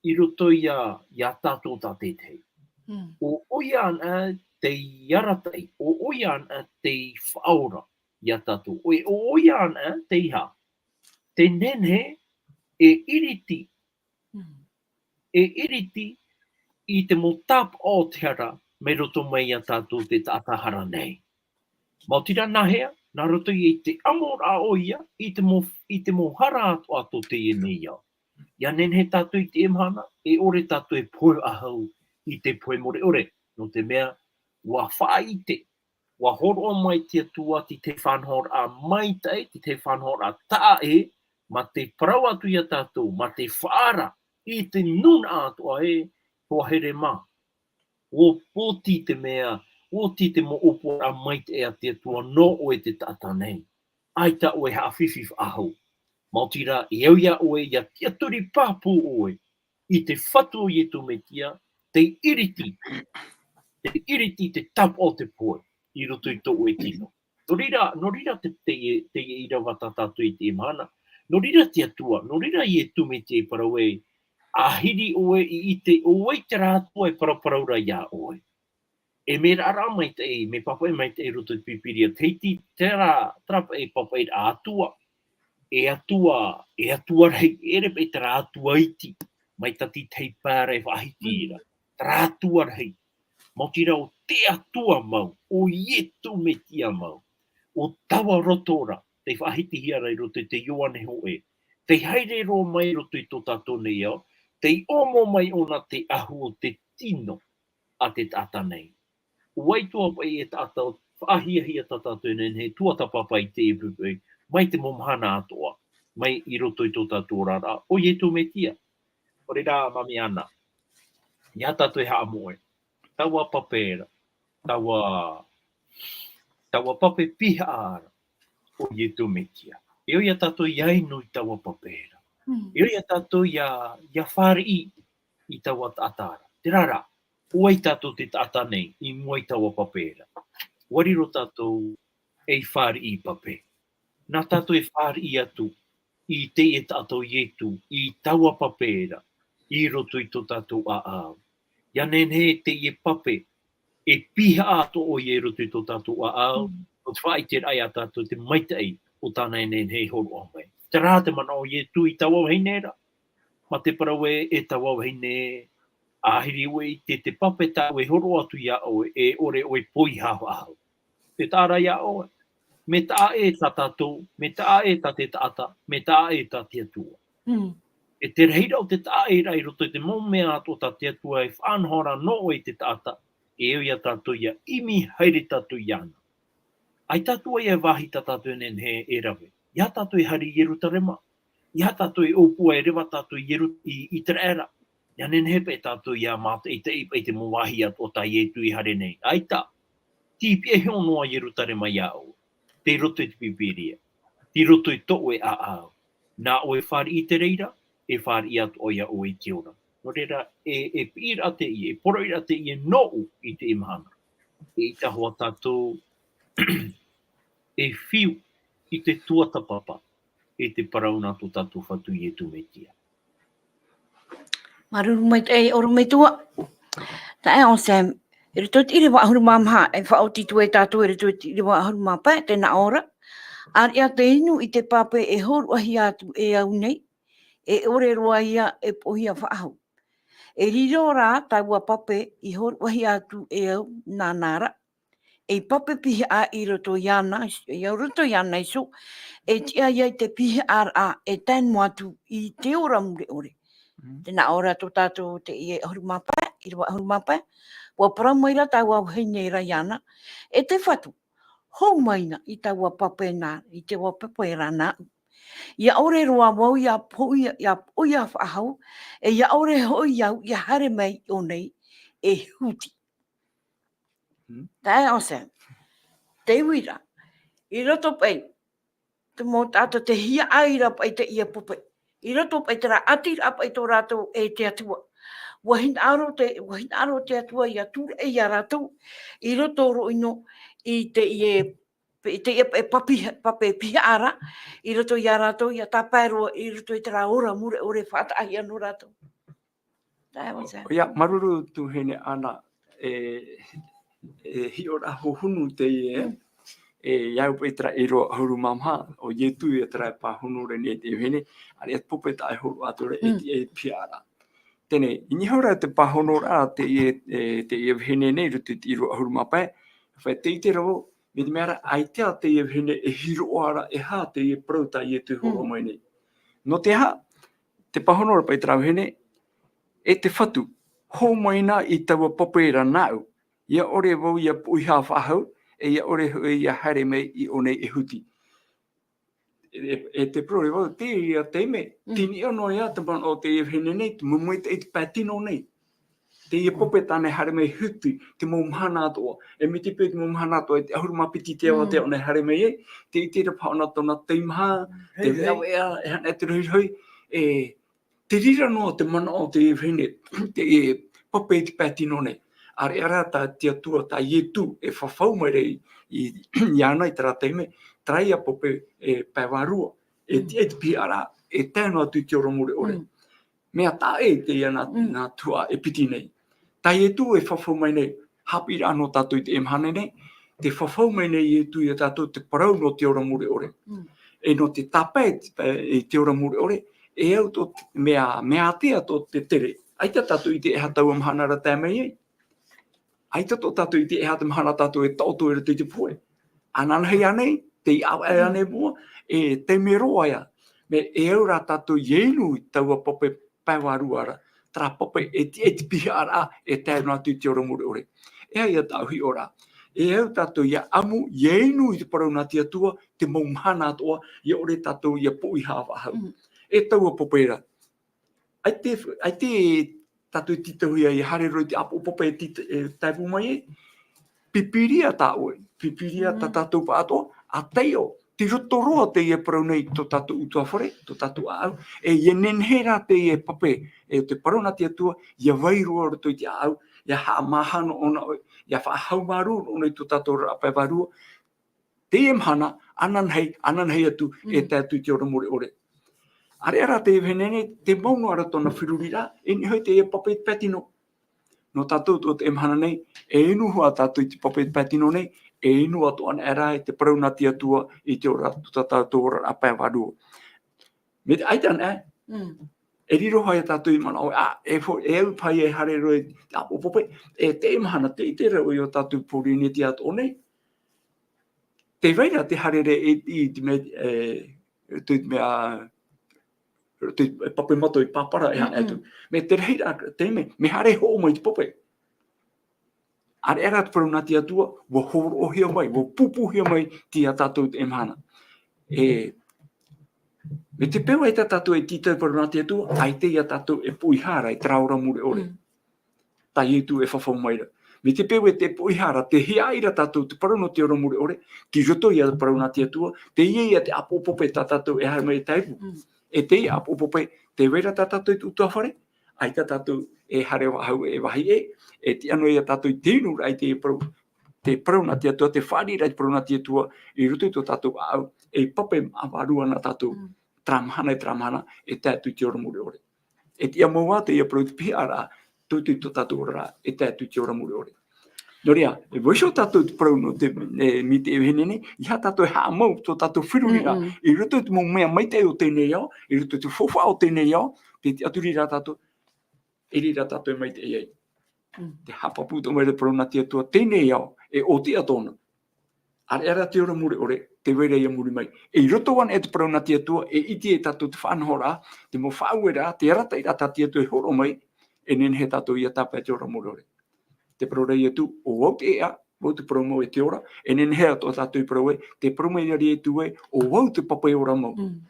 i roto ia, ia tātou tātaʻitahi. Mm. ʻO, ʻoia anaʻe tei arataʻi, ʻo, ʻoia anaʻe tei faʻaora ia tātou. ʻO, ʻo, ʻoia anaʻe tei hā? Tē nehenehe e iriti, e iriti i te mau tāpaʻo o te hara mai roto mai iā tātou te taʻata hara nei. Maoti rā nā hea, nā roto i te ʻamoraʻa ʻoia i te mau, i te mau hara atoʻa tō teie nei ao. Ia nehenehe tātou i teie mahana, e ʻore tātou e pohe faʻahou i te pohe mure ʻore, nō te mea, ʻua faʻaʻite, ʻua hōroʻa mai te Atua te tahi faʻanahoraʻa maitaʻi, te tahi faʻanahoraʻa taʻa ʻē, mā te parau atu iā tātou, mā te faʻaara i te nūnaʻa atoʻa ē, hoa here mā. ʻUa pōti te mea, ʻua oti te mau ʻōpuaraʻa maitaʻi a te Atua nō ʻoe te taʻata nei. ʻAita ʻoe e haʻafifi faʻahou. Maoti rā, e au iā ʻoe, ʻia tiʻaturi pāpū ʻoe i te Fatu o Iesu Mesia, tei iriti, tei iriti te tāpaʻo o te pohe i roto i tō ʻoe tino. Nō reira, nō reira te, te, te, te ʻīrava tā tātou i teie mahana. Nō reira te Atua, nō reira Iesu Mesia i parau ai, ʻāhiri ʻoe i ʻite, ʻo vai terā Atua e paraparau ra iā ʻoe. E mea raʻa maitaʻi, mea pāpaʻi maitaʻi i roto i te Pīpīria, teie terā, terā paʻi pāpaʻi ra Atua. E Atua, e Atua rahi, e ʻere paʻi terā Atua iti, mai tā te tahi pae ra e faʻahiti ra. Terā Atua rahi. Maoti rā ʻo te Atua mau, ʻo Iesu Mesia mau, ʻo taua roto ra, tei faʻahitihia ra i roto i te Ioane hōʻē, tei haere roa mai i roto i tō tātou nei ao, tei ʻomo mai ʻōna te ʻahu o te tino a te taʻata nei. ʻO vai atoʻa paʻi e taʻata faʻahiahia tā tātou nei, e tuatāpapa i teie poʻipoʻi, mai te mau mahana atoʻa, mai i roto i tō tātou oraraʻa, ʻo Iesu Mesia. ʻO reira, Mami Ana, iā tātou e haʻamoʻe, taua pape ra, taua, taua pape pihaʻa ra, ʻo Iesu Mesia. E ʻo ia tātou ʻia inu i taua pape ra. Mm. E ʻo ia tātou ʻia, ʻia fāriʻi i taua taʻata ra. Terā rā, ʻo vai tātou te taʻata nei, i mua i taua pape ra. ʻUa riro tātou ei fāriʻi pape. Nā tātou e fāriʻi atu i teie taʻata o Iesu, i taua pape ra, i roto i tō tātou ʻāʻau. ʻIa nehenehe teie pape, e pihaʻa atoʻa ʻoia i roto i tō tātou ʻāʻau, mm, nō te faʻaʻiteraʻa iā tātou te maitaʻi o tāna e nehenehe e hōroʻa mai. Terā te manaʻo o Iesu i taua vahine ra. Mā te parau ē, e taua vahine, ʻāhiri ʻoe i te, te pape tāʻu e hōroʻa atu iā ʻoe, e ʻore ʻoe e poihaʻa faʻahou. Te taʻa ra iā ʻoe, mea taʻa ʻē tā tātou, mea taʻa ʻē tā te taʻata, mea taʻa ʻē tā te Atua. Mm. E te rahiraʻa o te taʻa ʻē ra i roto i te mau mea atoʻa tā te Atua e faʻanaho ra nō ʻoe i te taʻata, e au iā tātou ʻia ʻimi haere tātou iāna. ʻAita atu ā ia vāhi tā tātou e nehenehe e rave. ʻEiaha tātou e haere i Ierutarema. ʻEiaha tātou e ʻōpua e reva tātou i Ieru-, i, i Iteraera. ʻIa nehenehe paʻi tātou ʻia mātaʻitaʻi paʻi i te mau vāhi atoʻa tā Iesu i haere nei. ʻAita. Tei pihaʻi iho noa Ierutarema iā ʻoe. Tei roto i te Pīpīria. Tei roto i tō ʻoe ʻāʻau. Nā ʻoe e fāriʻi i te reira, e fāriʻi atoʻa iā ʻoe i te ora. Nō reira, e, e piʻiraʻa teie, e poroʻiraʻa teie nōʻu i teie mahana. Eʻita hoʻi tātou e fiu i te tuatāpapa, i te parau nā tō tātou Fatu Iesu Mesia. Māuruuru maitaʻi, e ʻorometua. Taeaʻe Sam, i roto i te ʻīrava ʻahuru mā maha, e faʻaoti atu ai tātou i roto i te ʻīrava ʻahuru mā pae, tē nā ʻō ra. ʻĀreʻa te inu i te pape e hōroʻahia atu e au nei, e ʻore roa ia e poʻihia faʻahou. E riro rā taua pape i hōroʻahia atu e au nāna ra, ei pape pihaʻa i roto iāna, i roto iāna iho, e tiʻa ia i te pihaʻaraʻa e tae noa atu i te ora mure ʻore. Mm. Tē nā ʻō ra tō tātou teie ʻahuru mā pae, ʻīrava ʻahuru mā pae, ʻua parau mai ra taua vahine ra iāna, e te Fatu, hou mai na i taua pape nā, i taua pape ra nāʻu. ʻIa ʻore roa vau ʻia poʻihia, ʻia poʻihia faʻahou, e ʻia ʻore hoʻi au ʻia haere mai i ʻō nei e huti. Hmm? Taeaʻe Sam. Te uira. I roto paʻi, te mau taʻata tē hiaʻai ra paʻi i teie pape. I roto paʻi terā ʻātiraʻa paʻi tō rātou e te Atua. ʻUa hinaʻaro te, ʻua hinaʻaro te Atua ʻia tūraʻi ia rātou. I roto roʻino i teie, i teie pape, pape pihaʻa ra. I roto ia rātou ʻia tāpae roa, i roto i terā ora mure ʻore faʻataʻahia nō rātou. Taeaʻe Sam. ʻOia, māuruuru tuahine Ana, e, e hiʻoraʻa hohonu teie, mm, e, i au paʻi terā e rua ʻahuru mā maha, ʻo Ietu ia terā e pāhono ra nei i te vahine, ʻareʻa te pape taʻa e hōroʻa atu ra, e Mm. tiʻa i te pihaʻa ra. Teie, i niʻa iho ra te pāhonoraʻa a teie, e, teie vahine nei, i roto i te e rua ʻahuru mā pae, e fai te ʻite ra vau, mai te mea ra, ʻaita teie vahine e hiroʻa ra, e aha teie parau tā Ietu e hōroʻa Mm. mai nei. Nō te aha, te pāhono ra paʻi terā vahine, e te Fatu, hōmai na i taua pape ra nāʻu, ʻia ʻore vau ʻia poʻihā faʻahou, e ʻia ʻore hoʻi ʻia haere mai i ʻō nei e huti. E, e, e te parau ra vau, teie taime, Mm. tei niʻa noa ia te manaʻo o teie vahine nei, te mau maitaʻi i te pae tino nei. Teie pape tāna e haere mai e huti, te mau mahana atoʻa. E mai te peu te mau mahana atoʻa, e te ʻahuru mā piti te awa Mm. te aʻo na e haere mai ai, tē ʻite ra paha ʻōna tōna teimaha, te Hei, hei. veʻaveʻa, e aha anaʻe te rohirohi, e, te reira noa te manaʻo o teie vahine, teie pape i te pae tino nei. ʻAreʻa rā tā te Atua, tā Ietu, e fafau mai ra i, i, iāna i terā taime, terā ia pape, e, pae vārua, e Mm. tiʻa i te pihaʻa ra, e tae noa atu i te ora mure ʻore. Mm. Mea taʻa ʻē teie nā, Mm. nā tuhaʻa e piti nei. Tā Ietu e fafau mai nei, haʻapiʻiraʻa nō tātou i teie mahana nei, tē fafau mai nei Ietu ia tātou te parau nō te ora mure ʻore. Mm. E nō te tāpae i te, i te ora mure ʻore, e au tō te, mea, mea ātea tō te tere. ʻAita tātou i ʻite e aha taua mahana ra tae mai ai. ʻAita tō tātou i ʻite e aha te mahana tātou e taʻoto i roto i te pohe. Ananahi ānei, tei ʻāvaʻe Mm. ānei mua, e taime roa ia. Mea e au rā tātou ʻia inu i taua pape pae vārua ra, terā pape e tiʻa i te pihaʻa ra, e tae noa atu i te ora mure ʻore. E aha ia tāʻu hiʻoraʻa. E au tātou ʻia ʻamu, ʻia inu i te parau nā te Atua, te mau mahana atoʻa, ʻia ʻore tātou ʻia poʻihā faʻahou. Mm. E taua pape ra. ʻAita, ʻaita tātou i tītauhia ʻia haere roa i te ʻāpoʻo pape e tī-, e taeʻapo mai ai. Pīpīria tā ʻoe, pīpīria tā Mm. tātou pāʻatoʻa, ʻa taeaʻe, tei roto roa teie parau nei tō tātou ʻutuāfare, tō tātou ʻāʻau, e ʻia nehenehe rā teie pape, e te parau nā te Atua, ʻia vai roa roto i te ʻāʻau, ʻia haʻamāha noa ʻōna ʻoe, ʻia faʻahaumārū noa ʻōna i tō tātou oraraʻa pae vārua, teie mahana, ananahi, ananahi atu, e Mm. tae atu i te ora mure ʻore. ʻAreʻa rā teie vahine nei, tē mau noa ra tōna feruriraʻa, e nehenehe teie pape i te pae tino. Nō tātou tō teie mahana nei, e inu hoʻi tātou i te pape i te pae tino nei, e inu atoʻa anaʻe rā i te parau nā te Atua i te ora, tō tātou oraraʻa pae vārua. Mai te ʻaita anaʻe, Mm. e riro hoʻi ia tātou i manaʻo, ʻa, e fo-, e au paʻi e haere roa i te ʻāpoʻo pape, e teie mahana tē ʻite ra ʻoe i ō tātou Pōrīnetia atoʻa nei. Tē vai ra te haere ra i, i te mea, e, te mea, te pape mato i pāpara e haʻa Mm-mm. atu. Mai te rahiraʻa, te mea, mea haere hoʻo mai te pape. ʻAreʻa rā te parau nā te Atua, ʻua hōroʻahia mai, ʻua pūpūhia mai, teie tātou teie mahana. E, mai te peu ʻaita tātou e tītau i te parau nā te Atua, ʻaita ia tātou e poʻihā ra i terā ora mure ʻore. Mm. Tā Ietu e fafau mai ra. Mai te peu e tē poʻihā ra, tē hiaʻai ra tātou te parau nō te ora mure ʻore, tei roto ia te parau nā te Atua, teie ia te ʻāpoʻo pape tā tātou e haere mai e taeʻapo. Mm. E teie ʻāpoʻo pape, tē vai ra tā tātou i te ʻutuāfare, ʻaita tātou e haere faʻahou e vāhi ʻē, e tiʻa noa ia tātou i te inu ra i te parau, te parau nā te Atua, tē fāriʻi ra i te parau nā te Atua, i roto i tō tātou ʻāʻau, e pape maʻa vārua na tātou, Mm. terā mahana, terā mahana, e tae atu i te ora mure ʻore. E tiʻa mau ā teie parau i te pihaʻa ra, tō, tō, tō tātou oraraʻa, e tae atu i te ora mure ʻore. Nō reira, e vaiiho tātou te parau nō te, e, mai teie vahine nei, ʻeiaha tātou e haʻamau tō tātou feruriraʻa, Mm-mm. i roto i te mau mea maitaʻi o teie nei ao, i roto i te faufaʻa o teie nei ao, tē tiʻaturi ra tātou, e riro tātou e maitaʻi ai. Mm. Tē haʻapāpū atoʻa mai ra te parau nā te Atua, teie nei ao, e ʻōtiʻa tōna. ʻAreʻa rā te ora mure ʻore, tē vai ra ʻia muri mai. E i roto anaʻe te parau nā te Atua, e ʻite ai tātou te faʻanahoraʻa, te mau faʻaueraʻa, te arataʻiraʻa tā te Atua e hōroʻa mai, e nehenehe tātou ʻia tāpae i te ora mure ʻore. Tē parau ra Ietu, ʻo vau te ʻēʻa, vau te parau mau e te ora, e nehenehe atoʻa tātou i parau ē, tē parau mai ra Ietu ē, ʻo vau te pape ora mau. Mm.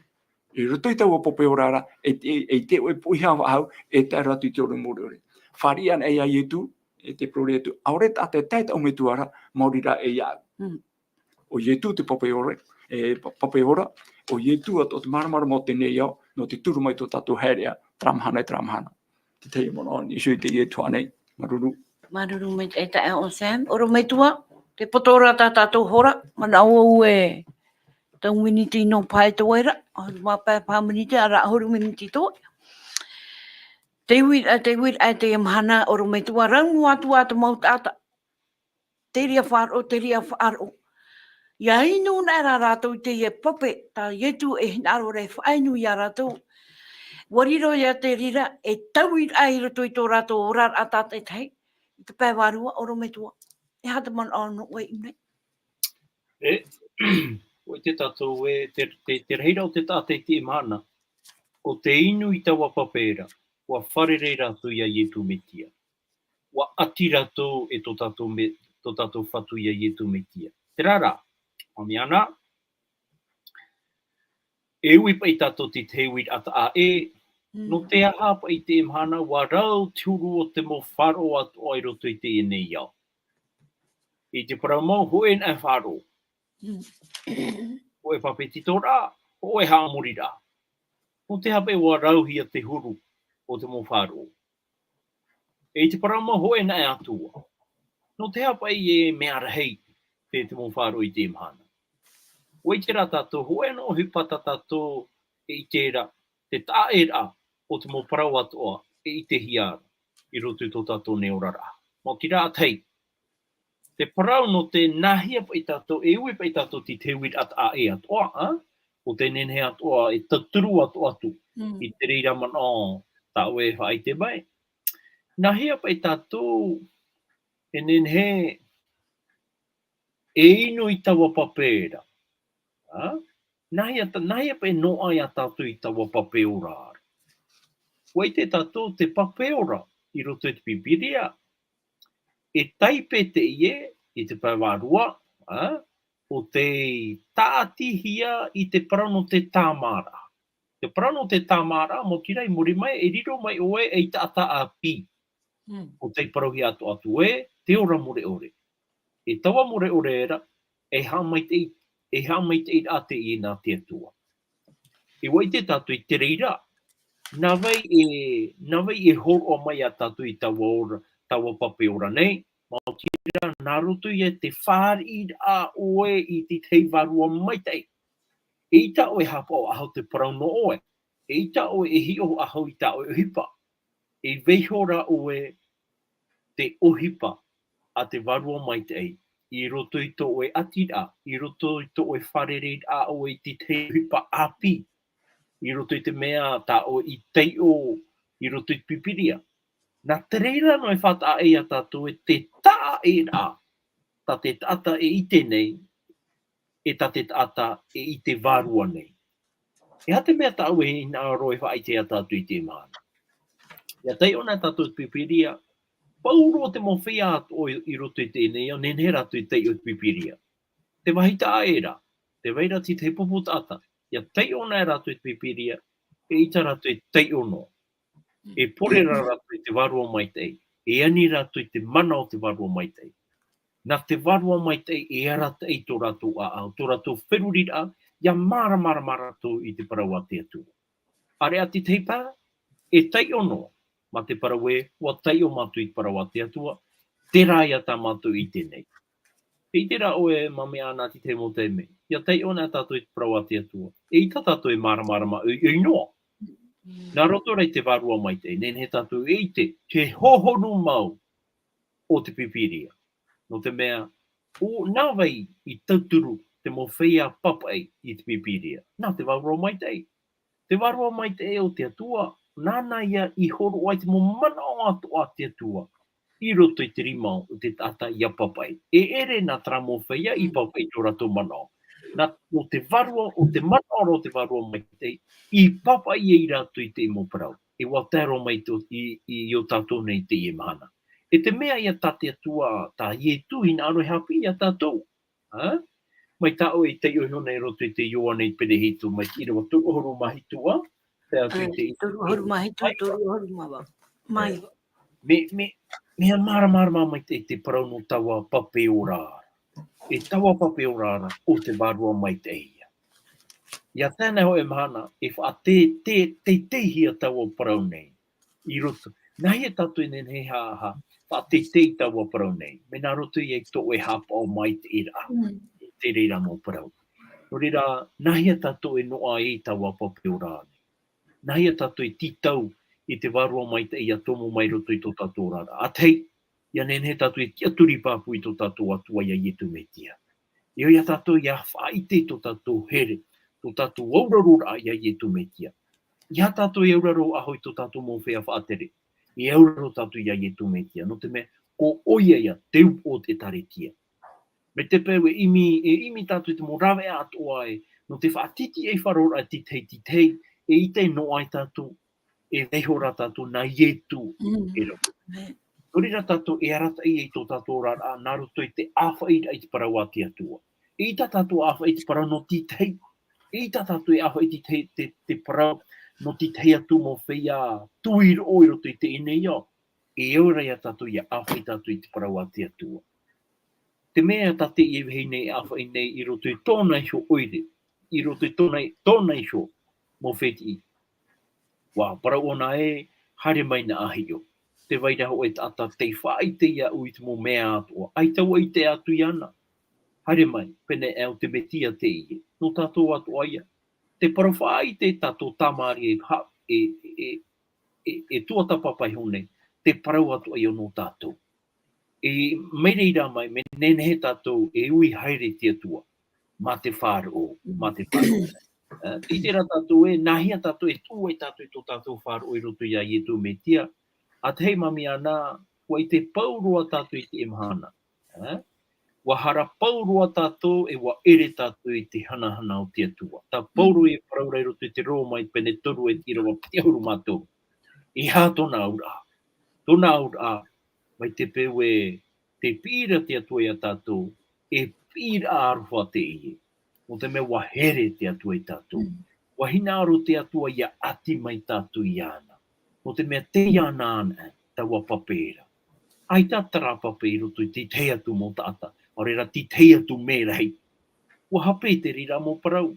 I roto i taua pape ora ra, e, e, e ʻite ʻoe e poʻihā faʻahou, e tae roa atu i te ora mure ʻore. Fāriʻi anaʻe ia Ietu, e tē parau ra Ietu, ʻaore taʻata e tae i tāʻu Metua ra, maori rā ē iāʻu. Mm. ʻO Ietu te pape ora, e, pa-, pape ora, ʻo Ietu atoʻa te māramarama o teie nei ao, nō te turu mai tō tātou haereʻa, terā mahana e terā mahana. Te tahi manaʻo, i teie tuhaʻa nei, māuruuru. Māuruuru maitaʻi taeaʻe Sam. ʻOrometua, tē poto ra tā tātou hora, manaʻo au e tau miniti noa paha e te vai ra, ʻahuru mā pae paha miniti, ʻaore rā ʻahuru miniti te vai. Te uiraʻa, te uiraʻa, teie mahana, ʻorometua, rau noa atu ā te mau taʻata. Te reira faʻaroʻo, te reira faʻaroʻo. ʻIa inu na rā rātou i teie pape, tā Ietu e hinaʻaro ra e faʻainu ia rātou. ʻUa riro ia te reira, e taui rā i roto i tō rātou oraraʻa tātaʻitahi, i te pae vārua, ʻorometua. E aha te manaʻo nō ʻoe i ʻō nei? E, ʻoia tātou e, te, te, te reira o te taʻata i teie mahana. ʻO te inu i taua pape ra, ʻua fārerei rātou ia Ietu Metia. ʻUa ʻati rātou e tō tātou me-, tō tātou Fatu ia Ietu Metia. Terā rā, mea nā, e ui paʻi tātou i te uiraʻa taʻa ʻē, nō te aha paʻi i teie mahana ʻua rau te huru o te mau faʻaroʻo atoʻa i roto i teie nei ao. I te parau mau, hōʻē na e faʻaroʻo. Hōʻē papetitoraʻa, hōʻē haʻamoriraʻa. Nō te aha paʻi ʻua rauhia te huru o te mau faʻaroʻo? E i te parau mau, hōʻē na e Atua. Nō te aha paʻi e mea rahi te, te mau faʻaroʻo i teie mahana? ʻUa ʻite rā tātou, hōʻē noa ʻohipa tā tātou e ʻite ra, te taʻa ʻē ra o te mau parau atoʻa e ʻitehia ra i roto i tō tātou nei oraraʻa. Maoti rā, ʻa tahi, te parau nō te nāhea paʻi tātou, e ui paʻi tātou i te uiraʻa taʻa ʻē atoʻa, ā? ʻO te nehenehe atoʻa, e tauturu atoʻa atu i te reira manaʻo tā ʻoe e faʻaʻite mai. Nāhea paʻi tātou e nehenehe e inu i taua pape ra? Ā? Nāhea ta-, nāhea paʻi e noaʻa ia tātou i taua pape ora ra? ʻUa ʻite tātou te pape ora i roto i te Pīpīria, e taipe teie i te pae vārua, ā, ʻo tei tāʻatihia i te parau nō te tāmāraʻa. Te parau nō te tāmāraʻa, maoti rā, i muri mai, e riro mai ʻoe ei taʻata ʻāpī. ʻO tei parauhia atoʻa atu ē, te ora mure ʻore. E taua mure ʻore ra, e haʻamaitaʻi, e haʻamaitaʻiraʻa teie nā te Atua. E ʻua ʻite tātou i te reira, nā vai e, nā vai e hōroʻa mai ia tātou i taua ora, taua pape ora nei, maoti rā, nā roto ia i te fāriʻiraʻa ʻoe i te tahi vārua maitaʻi. ʻEita ʻoe e haʻapaʻo ʻaho te parau nō ʻoe. ʻEita ʻoe e hiʻo ʻaho i tā ʻoe ʻohipa. E vaiiho rā ʻoe te ʻohipa a te Vārua Maitaʻi i roto i tō ʻoe ʻatiraʻa, i roto i tō ʻoe fārereiraʻa ʻoe i te tahi ʻohipa ʻāpī, i roto i te mea tā ʻoe i taiʻo i roto i te Pīpīria. Nā te reira noa e faʻataʻa ia tātou e te taʻa ʻē ra, tā te taʻata e ʻite nei, e tā te taʻata e ʻite vārua nei. E aha te mea tāʻu e hinaʻaro e faʻaʻite ia tātou i teie mahana? ʻIa taiʻo na tātou i te Pīpīria, pauroa te mau feiā atoʻa i, i roto i teie nei ao, nehenehe rātou e taiʻo i te Pīpīria. Te vāhi taʻa ʻē ra, tē vai ra te tahi pupu taʻata, ʻia taiʻo na rātou i te Pīpīria, eʻita rātou e taiʻo noa. E pure rā rātou i te Vārua Maitaʻi, e ani rātou i te mana o te Vārua Maitaʻi. Nā te Vārua Maitaʻi e arataʻi i tō rātou ʻāʻau, tō rātou feruriraʻa, ʻia māramarama rātou i te parau a te Atua. ʻAreʻa te tahi pae, e taiʻo noa, mā te parau ē, ʻua taiʻo mātou i te parau a te Atua, terā ia tā mātou e ʻite nei. E ʻite rā ʻoe, mā mea ana te tahi mau taime, ʻia taiʻo na tātou i te parau a te Atua, eʻita tātou e māramarama ʻoiʻoi noa. Nā roto rā i te Vārua Maitaʻi, nehenehe tātou e ʻite, te hohonu mau o te Pīpīria. Nō te mea, ʻo nā vai i tauturu te mau feiā pāpaʻi i te Pīpīria? Nā te Vārua Maitaʻi. Te Vārua Maitaʻi o te Atua, nāna ia i hōroʻa ai te mau manaʻo atoʻa a te Atua i roto i te rima o te taʻata ʻia pāpaʻi. E ʻere nā terā mau feiā i pāpaʻi i tō rātou manaʻo. Nā, ʻo te Vārua, ʻo te manaʻo ra o te Vārua Maitaʻi, i pāpaʻi ai rātou i te mau parau. E ʻua tae roa mai tō, i, i, i ō tātou nei i teie mahana. E te mea ia tā te Atua, tā Ietu, hinaʻaro e haʻapiʻi ia tātou. Ā? Mai tā ʻoe i taiʻo iho nei i roto i te Ioane i te pene hitu, mai te ʻīrava toru ʻahuru mā hitu, ā? Tae atu i te toru ʻahuru mā hitu, toru ʻahuru mā vaʻu. Mai. Mea, mea, mea māramarama maitaʻi te parau nō taua pape ora ra. E taua pape ora ra, ʻo te Vārua Maitaʻi ia. ʻIa tae na hōʻē mahana, e faʻate-, te-, teiteihia taua parau nei. I roto. Nāhea tātou e nehenehe ha, ha, faʻateitei i taua parau nei? Mea nā roto ia i tō ʻoe haʻapaʻo maitaʻi ra. Mm. I te reira mau parau. Nō reira, nāhea tātou e noaʻa ai i taua pape ora nei? Nāhea tātou e tītau i te Vārua Maitaʻi ʻia tomo mai roto i tō tātou oraraʻa? ʻA tahi, ʻia nehenehe tātou e tiʻaturi pāpū i tō tātou Atua ia Ietu Metia. E au ia tātou ia faʻaʻite i tō tātou here, tō tātou auraroraʻa ia Iesu Mesia. ʻEiaha tātou e auraro ʻaho i tō tātou mau feiā faʻatere. E auraro tātou ia Iesu Mesia. Nō te mea, ko ʻoia ia te upoʻo o te ʻĒkālesia. Mai te peu e ʻimi, e ʻimi tātou i te mau rāveʻa atoʻa ē, nō te faʻatītīʻaifaroraʻa i te tahi, te tahi, eʻita noa ai tātou, e vaiiho rā tātou nā Iesu e rave. Nō reira tātou e arataʻi i tō tātou oraraʻa, nā roto i te ʻāfaʻiraʻa i te parau a te Atua. ʻEita tātou ʻāfaʻi i te parau nō te tahi, ʻeita tātou e ʻāfaʻi i te, te, te parau nō te tahi atu mau feiā tuiroʻo i roto i teie nei ao. E au ra ia tātou ia ʻāfaʻi tātou i te parau a te Atua. Te mea tā teie vahine e ʻāfaʻi nei i roto i tōna iho ʻoire, i roto i tōna, tōna iho mau fētiʻi. ʻUa parau ʻōna ē, haere mai nā ʻāhiʻo. Tē vai ra hōʻē taʻata tei faʻaʻite iāʻu i te mau mea atoʻa. ʻAita ʻua ʻite atu iāna. Haere mai, pēnei e au te Mesia teie. Nō tātou atoʻa ia. Te parau faʻaʻite tātou tamārie e ha-, e, e, e, e tuatāpapa iho nei, te parau atoʻa ia nō tātou. E, mai reira mai, mea nehenehe tātou e ui haere i te Atua, mā te faʻaroʻo, mā te faʻaroʻo. E, ʻite ra tātou ē, nāhea tātou e tuʻu ai tātou i tō tātou faʻaroʻo i roto ia Iesu Mesia, ʻa tahi mea ʻana, ʻua ʻite pau roa tātou i teie mahana. E, ʻua hara pau roa tātou, e ʻua ʻere tātou i te hanahana o te Atua. Tā Paulo e parau ra i roto i te Roma i te pene toru e te ʻīrava piti ʻahuru mā toru. E aha tōna auraʻa? Tōna auraʻa, mai te peu ē, tē piʻi ra te Atua ia tātou, e piʻiraʻa aroha teie. Nō te mea ʻua here te Atua ia tātou. ʻUa hinaʻaro te Atua ia ʻati mai tātou iāna. Nō te mea tē iāna anaʻe taua pape ra. ʻAita terā pape i roto i te tahi atu mau taʻata, ʻaore rā te tahi atu merahi. ʻUa hape te reira mau parau.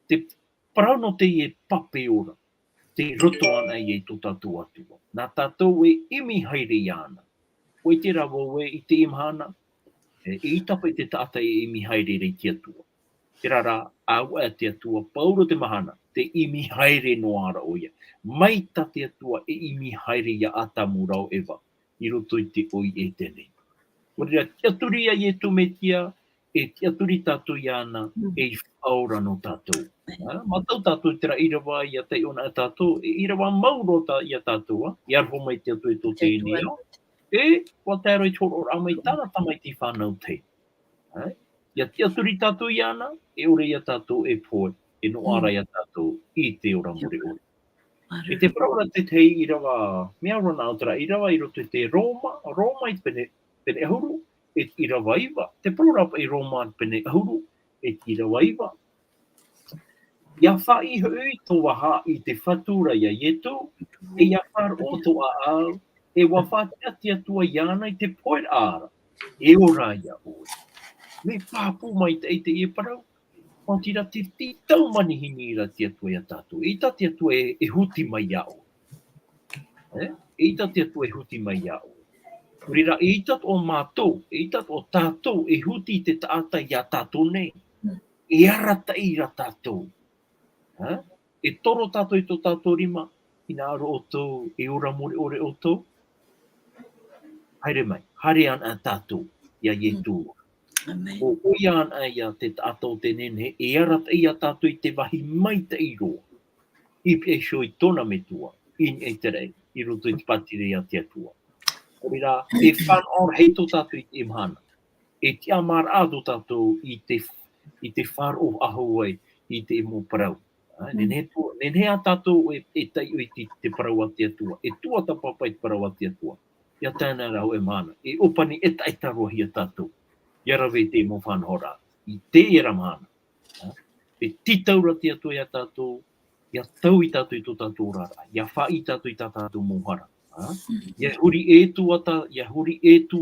Te parau nō teie pape ora, tei roto anaʻe ia i tō tātou Atua. Nā tātou e ʻimi haere iāna. ʻUa ʻite rā vau ē i teie mahana, e, ʻeita paʻi te taʻata e ʻimi haere ra i te Atua. Terā rā, ʻāvaʻe te Atua, Paulo te mahana, tē ʻimi haere noa ra ʻoia. Mai tā te Atua e ʻimi haere ia Atamu rā ʻo Eva, i roto i te ʻō i ʻEtene. Nō reira, tiʻaturi ia Iesu Mesia, e tiʻaturi tātou iāna, e i faʻaora nō tātou. Ā, mātau tātou i terā ʻīrava ia taiʻo anaʻe tātou, e ʻīrava mau roa tā ia tātou, ā, i aroha mai te Atua i tō teie nei ao. E, ʻua tae roa i te hōroʻaraʻa mai tāna tamaiti fānau tahi. Ā, ia tiʻaturi tātou iāna, e ʻore ia tātou e pohe, e noaʻa ra ia tātou i te ora mure ʻore. E te parau ra te tahi ʻīrava, mea roa nā ʻō terā ʻīrava i roto i te Roma, Roma i te pene, pene ʻahuru, e te ʻīrava iva. Te parau ra paʻi Roma i te pene ʻahuru, e te ʻīrava iva. ʻIa faʻaʻī hoʻi tō vaha i te Fatu ra ia Iesu, e ʻia faʻaroʻo tō ʻāʻau, e ʻua faʻatiʻa te Atua iāna i te poheraʻa ra, e ora ia ʻoe. Mea pāpū maitaʻi teie parau. Maoti rā te, te tau manihini ra te Atua ia tātou. ʻEita te Atua e, e huti mai iā ʻoe. E? ʻEita te Atua e huti mai iā ʻoe. Nō reira, ʻeita atoʻa mātou, ʻeita atoʻa tātou e huti i te taʻata ia tātou nei. E arataʻi ra tātou. Ā? E toro tātou i tō tātou rima, hinaʻaro ʻoutou, e ora mure ʻore ʻoutou. Haere mai, haere anaʻe tātou, ia Iesu. ʻO, ʻoia anaʻe ia te taʻata o te nehenehe, e arataʻi ia tātou i te vāhi maitaʻi roa. I pihaʻi iho i tōna metua, i niʻa i te raʻi, i roto i te pātireia a te Atua. Nō reira, e fānaʻo rahi tō tātou i teie mahana. E tiʻamāraʻa tō tātou i te, i te faʻaroʻo faʻahou ai i te mau parau. Ā, nehenehe tō, nehenehe ā tātou e, e taiʻo i te, te parau a te Atua, e tuatāpapa i te parau a te Atua. ʻIa tae noa ra hōʻē mahana, e ʻōpani ʻetaʻeta roa hia tātou. ʻIa rave i te mau faʻanahoraʻa. I teie ra mahana. Ā, e tītau ra te Atua ia tātou, ʻia taui tātou i tō tātou oraraʻa, ʻia faʻaʻī tātou i tā tātou mau hara. Ā, ʻia huri ʻē atu tā, ʻia huri ʻē atu,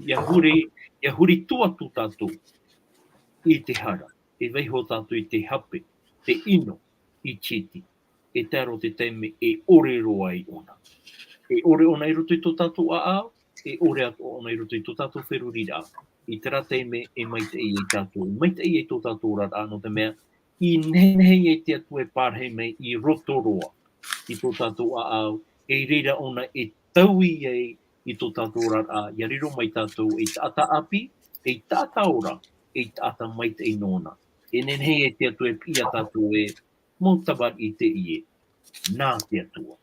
ʻia huri, ʻia huri atu tātou i te hara, e vaiiho tātou i te hape, te ʻino, i te iti. E tae roa te taime e ʻore roa ai ʻōna. E ʻore ʻōna i roto i tō tātou ʻāʻau, e ʻore atoʻa ʻōna i roto i tō tātou feruriraʻa. I terā taime e maitaʻi ai tātou, e maitaʻi ai tō tātou oraraʻa, nō te mea, i nehenehe ai te Atua e pārahi mai i roto roa i tō tātou ʻāʻau, e i reira ʻōna e taui ai i tō tātou oraraʻa, ʻia riro mai tātou ei taʻata ʻāpī, ei taʻata ora, ei taʻata maitaʻi nōna. E nehenehe e te Atua e piʻi ia tātou e mau tamariʻi teie, nā te Atua.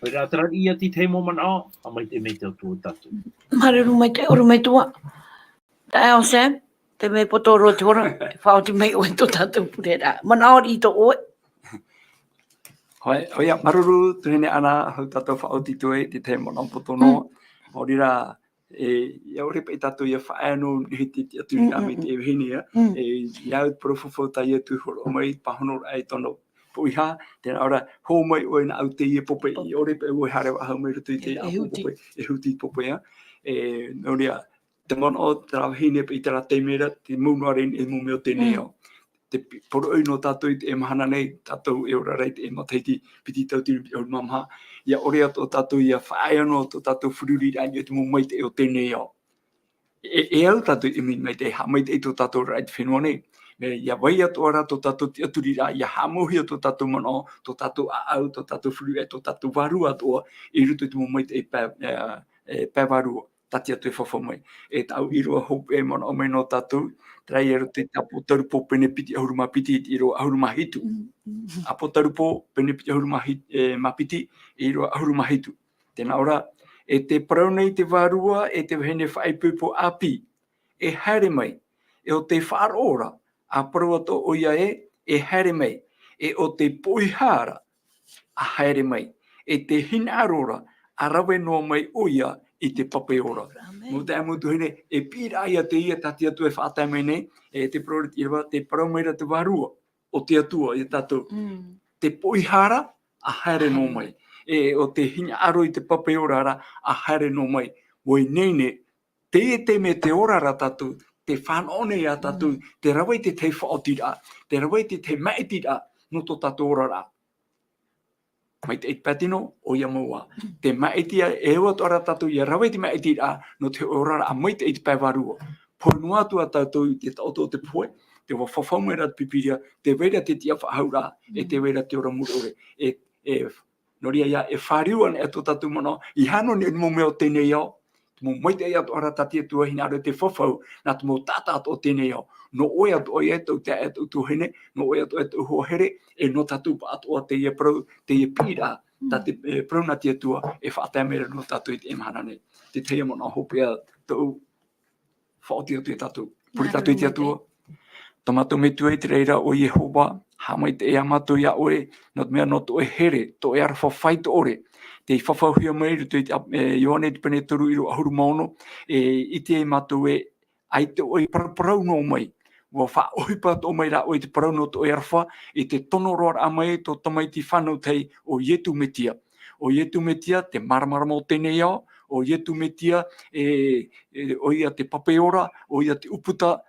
Koirā terā ia te tahi mau manaʻo, haʻamaitaʻi mai te Atua ia tātou. Māuruuru maitaʻi, ʻorometua. Taeaʻe Sam, te mea poto roa te hora, e faʻaoti mai ʻoe tō tātou pure ra. Manaʻo riʻi tō ʻoe. ʻOia, ʻoia, māuruuru, tuahine Ana, hou tātou faʻaoti atu i te tahi manaʻo poto noa. Mm. Nō reira, e, ʻia ʻore paʻi tātou ʻia faʻaea noa i te, te, te Atua i te vahine, ā. Mm. E, ʻia au te parau fafau tā ʻoe e hōroʻa mai, pāhono ra i tōna poʻihā, tē nā ʻō ra, hō mai ʻoe nā ʻu teie pope, ʻia ʻore paʻi ʻoe e haere faʻahou mai i roto i te ʻāpoʻo pope, e huti pope, ā. E, nō reira, te manaʻo, terā vahine paʻi i terā taime ra, te mau noa ra i te mau mea o teie nei ao. Te pi-, poroʻi nō tātou i teie mahana nei, tātou e ora ra i teie matahiti piti tauatini piti ʻahuru mā maha, ʻia ʻore atoʻa tātou ʻia faʻaea noa tō tātou fāriuraʻa i te mau maitaʻi o teie nei ao. E, e au tātou e ʻimi maitaʻi, haʻamaitaʻi tō tātou oraraʻa i te fenua nei. Mea, ʻia vai atoʻa ra tō tātou tiʻaturiraʻa, ʻia haʻamauhia tō tātou manaʻo, tō tātou ʻāʻau, tō tātou fāriuraʻa, tō tātou vārua atoʻa, i roto i te mau maitaʻi pae, e, e, pae vārua tā te Atua e fafau mai. E tāʻu ʻīrava hopeʻa e manaʻo mai nō tātou, terā ia i roto i te ʻĀpōtarupo pene piti ʻahuru mā piti i te ʻīrava ʻahuru mā hitu. Mm, mm. ʻĀpōtarupo pene piti ʻahuru mā hit-, e, mā piti, ʻīrava ʻahuru mā hitu. Tē nā ʻō ra, e tē parau nei te vārua, e te vahine faʻaipoipo ʻāpī, e haere mai, e ʻo tē faʻaroʻo ra, ʻa parau atoʻa ʻoia ē, e haere mai, e ʻo tē poʻihā ra, ʻa haere mai, e tē hinaʻaro ra, ʻa rave noa mai ʻoia i te pape ora. Amen. Mau taeaʻe, mau tuahine, e piʻiraʻa ia teie tā te Atua e faʻatae mai nei, e te parau ra te ʻīrava, tē parau mai ra te vārua o te Atua ia tātou. Mm. Tē poʻihā ra, ʻa haere noa mai. E ʻo tē hinaʻaro i te pape ora ra, ʻa haere noa mai. ʻOia nei nei, teie te mea tē ora ra tātou, tē fānaʻo nei ia tātou, mm, tē rave i te tahi faʻaotiraʻa, tē rave i te tahi maʻitiraʻa nō tō tātou oraraʻa. Mai te ʻite pae tino, ʻoia mau ā. Mm. Tē maʻiti ā, e au atoʻa ra tātou ʻia rave i te maʻitiraʻa nō te oraraʻa maitaʻi i te pae vārua. Pohe noa atu ā tātou i te taʻoto o te pohe, tē fafau mai ra te Pīpīria, tē vai ra te tiʻafaʻahouraʻa, e tē vai ra te ora mure ʻore. E, e, nō reira ia, e fāriu anaʻe tō tātou manaʻo, ʻeiaha noa nei mau mea o teie nei ao, te mau maitaʻi atoʻa ra tā te Atua e hinaʻaro e tē fafau, nā te mau taʻata atoʻa o teie nei ao. Nō ʻoe atoʻa ia tōʻu taeaʻe, tōʻu tuahine, nō ʻoe atoʻa tōʻu hoa here, e nō tātou pāʻatoʻa teie parau, teie piʻiraʻa, tā te, mm, e, parau nā te Atua, e faʻatae mai ra nō tātou i teie mahana nei. Te tahi manaʻo hopeʻa tōʻu faʻaoti atu ia tātou. Pure tātou i te Atua. Māuruuru maitaʻi. Tō mātou Metua i te raʻi ra ʻo Iehova, haʻamaitaʻi ā mātou ia ʻoe, nō te mea nō tō ʻoe here, tō ʻoe aroha faʻaitoito ʻore. Tei fafauhia mai i roto i te ʻāp-, e, Ioane te pene toru ʻīrava ʻahuru mā ono, e ʻite ai mātou ē, ʻaita ʻoe i paraparau noa mai. ʻUa faʻaʻohipa atoʻa mai rā ʻoe i te parau nō tō ʻoe aroha, i te tono roa ra mai tō tamaiti fānau tahi ʻo Ietu Metia. ʻO Ietu Metia, te māramarama o teie nei ao, ʻo Ietu Metia, e, e, ʻoia te pape ora, ʻoia te ʻūputa,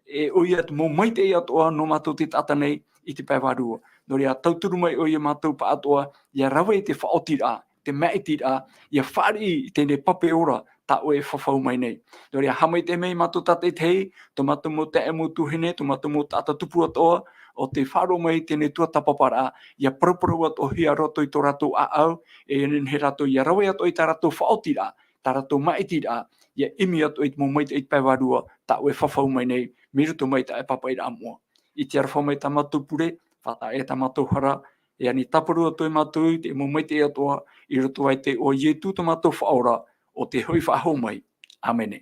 e, ʻoia te mau maitaʻi atoʻa nō mātou te taʻata nei i te pae vārua. Nō reira, tauturu mai ʻoe ia mātou pāʻatoʻa, ʻia rave i te faʻaotiraʻa, te maʻitiraʻa, ʻia fāriʻi i teie pape ora, tā ʻoe e fafau mai nei. Nō reira, haʻamaitaʻi mai mātou tātaʻitahi, tō mātou mau taeaʻe, mau tuahine, tō mātou mau taʻata tupu atoʻa, ʻo tē faʻaroʻo mai i teie tuatāpaparaʻa, ʻia paraparau atoʻahia rātou i tō rātou ʻāʻau, e nehenehe rātou ʻia rave atoʻa i tā rātou faʻaotiraʻa, tā rātou maʻitiraʻa, ʻia ʻimi atoʻa i te mau maitaʻi i te pae vārua, tā ʻoe e fafau mai nei, mai roto mai i tā ʻoe pāpaʻiraʻa moʻa. I te aroha mai tā mātou pure, faʻataʻa tā mātou hara, e ani tāparu atoʻa mātou i te mau maitaʻi atoʻa, i roto aʻe i te iʻoa o Ietu tō mātou Faʻaora, ʻo tē hoʻi faʻahou mai. ʻĀmene.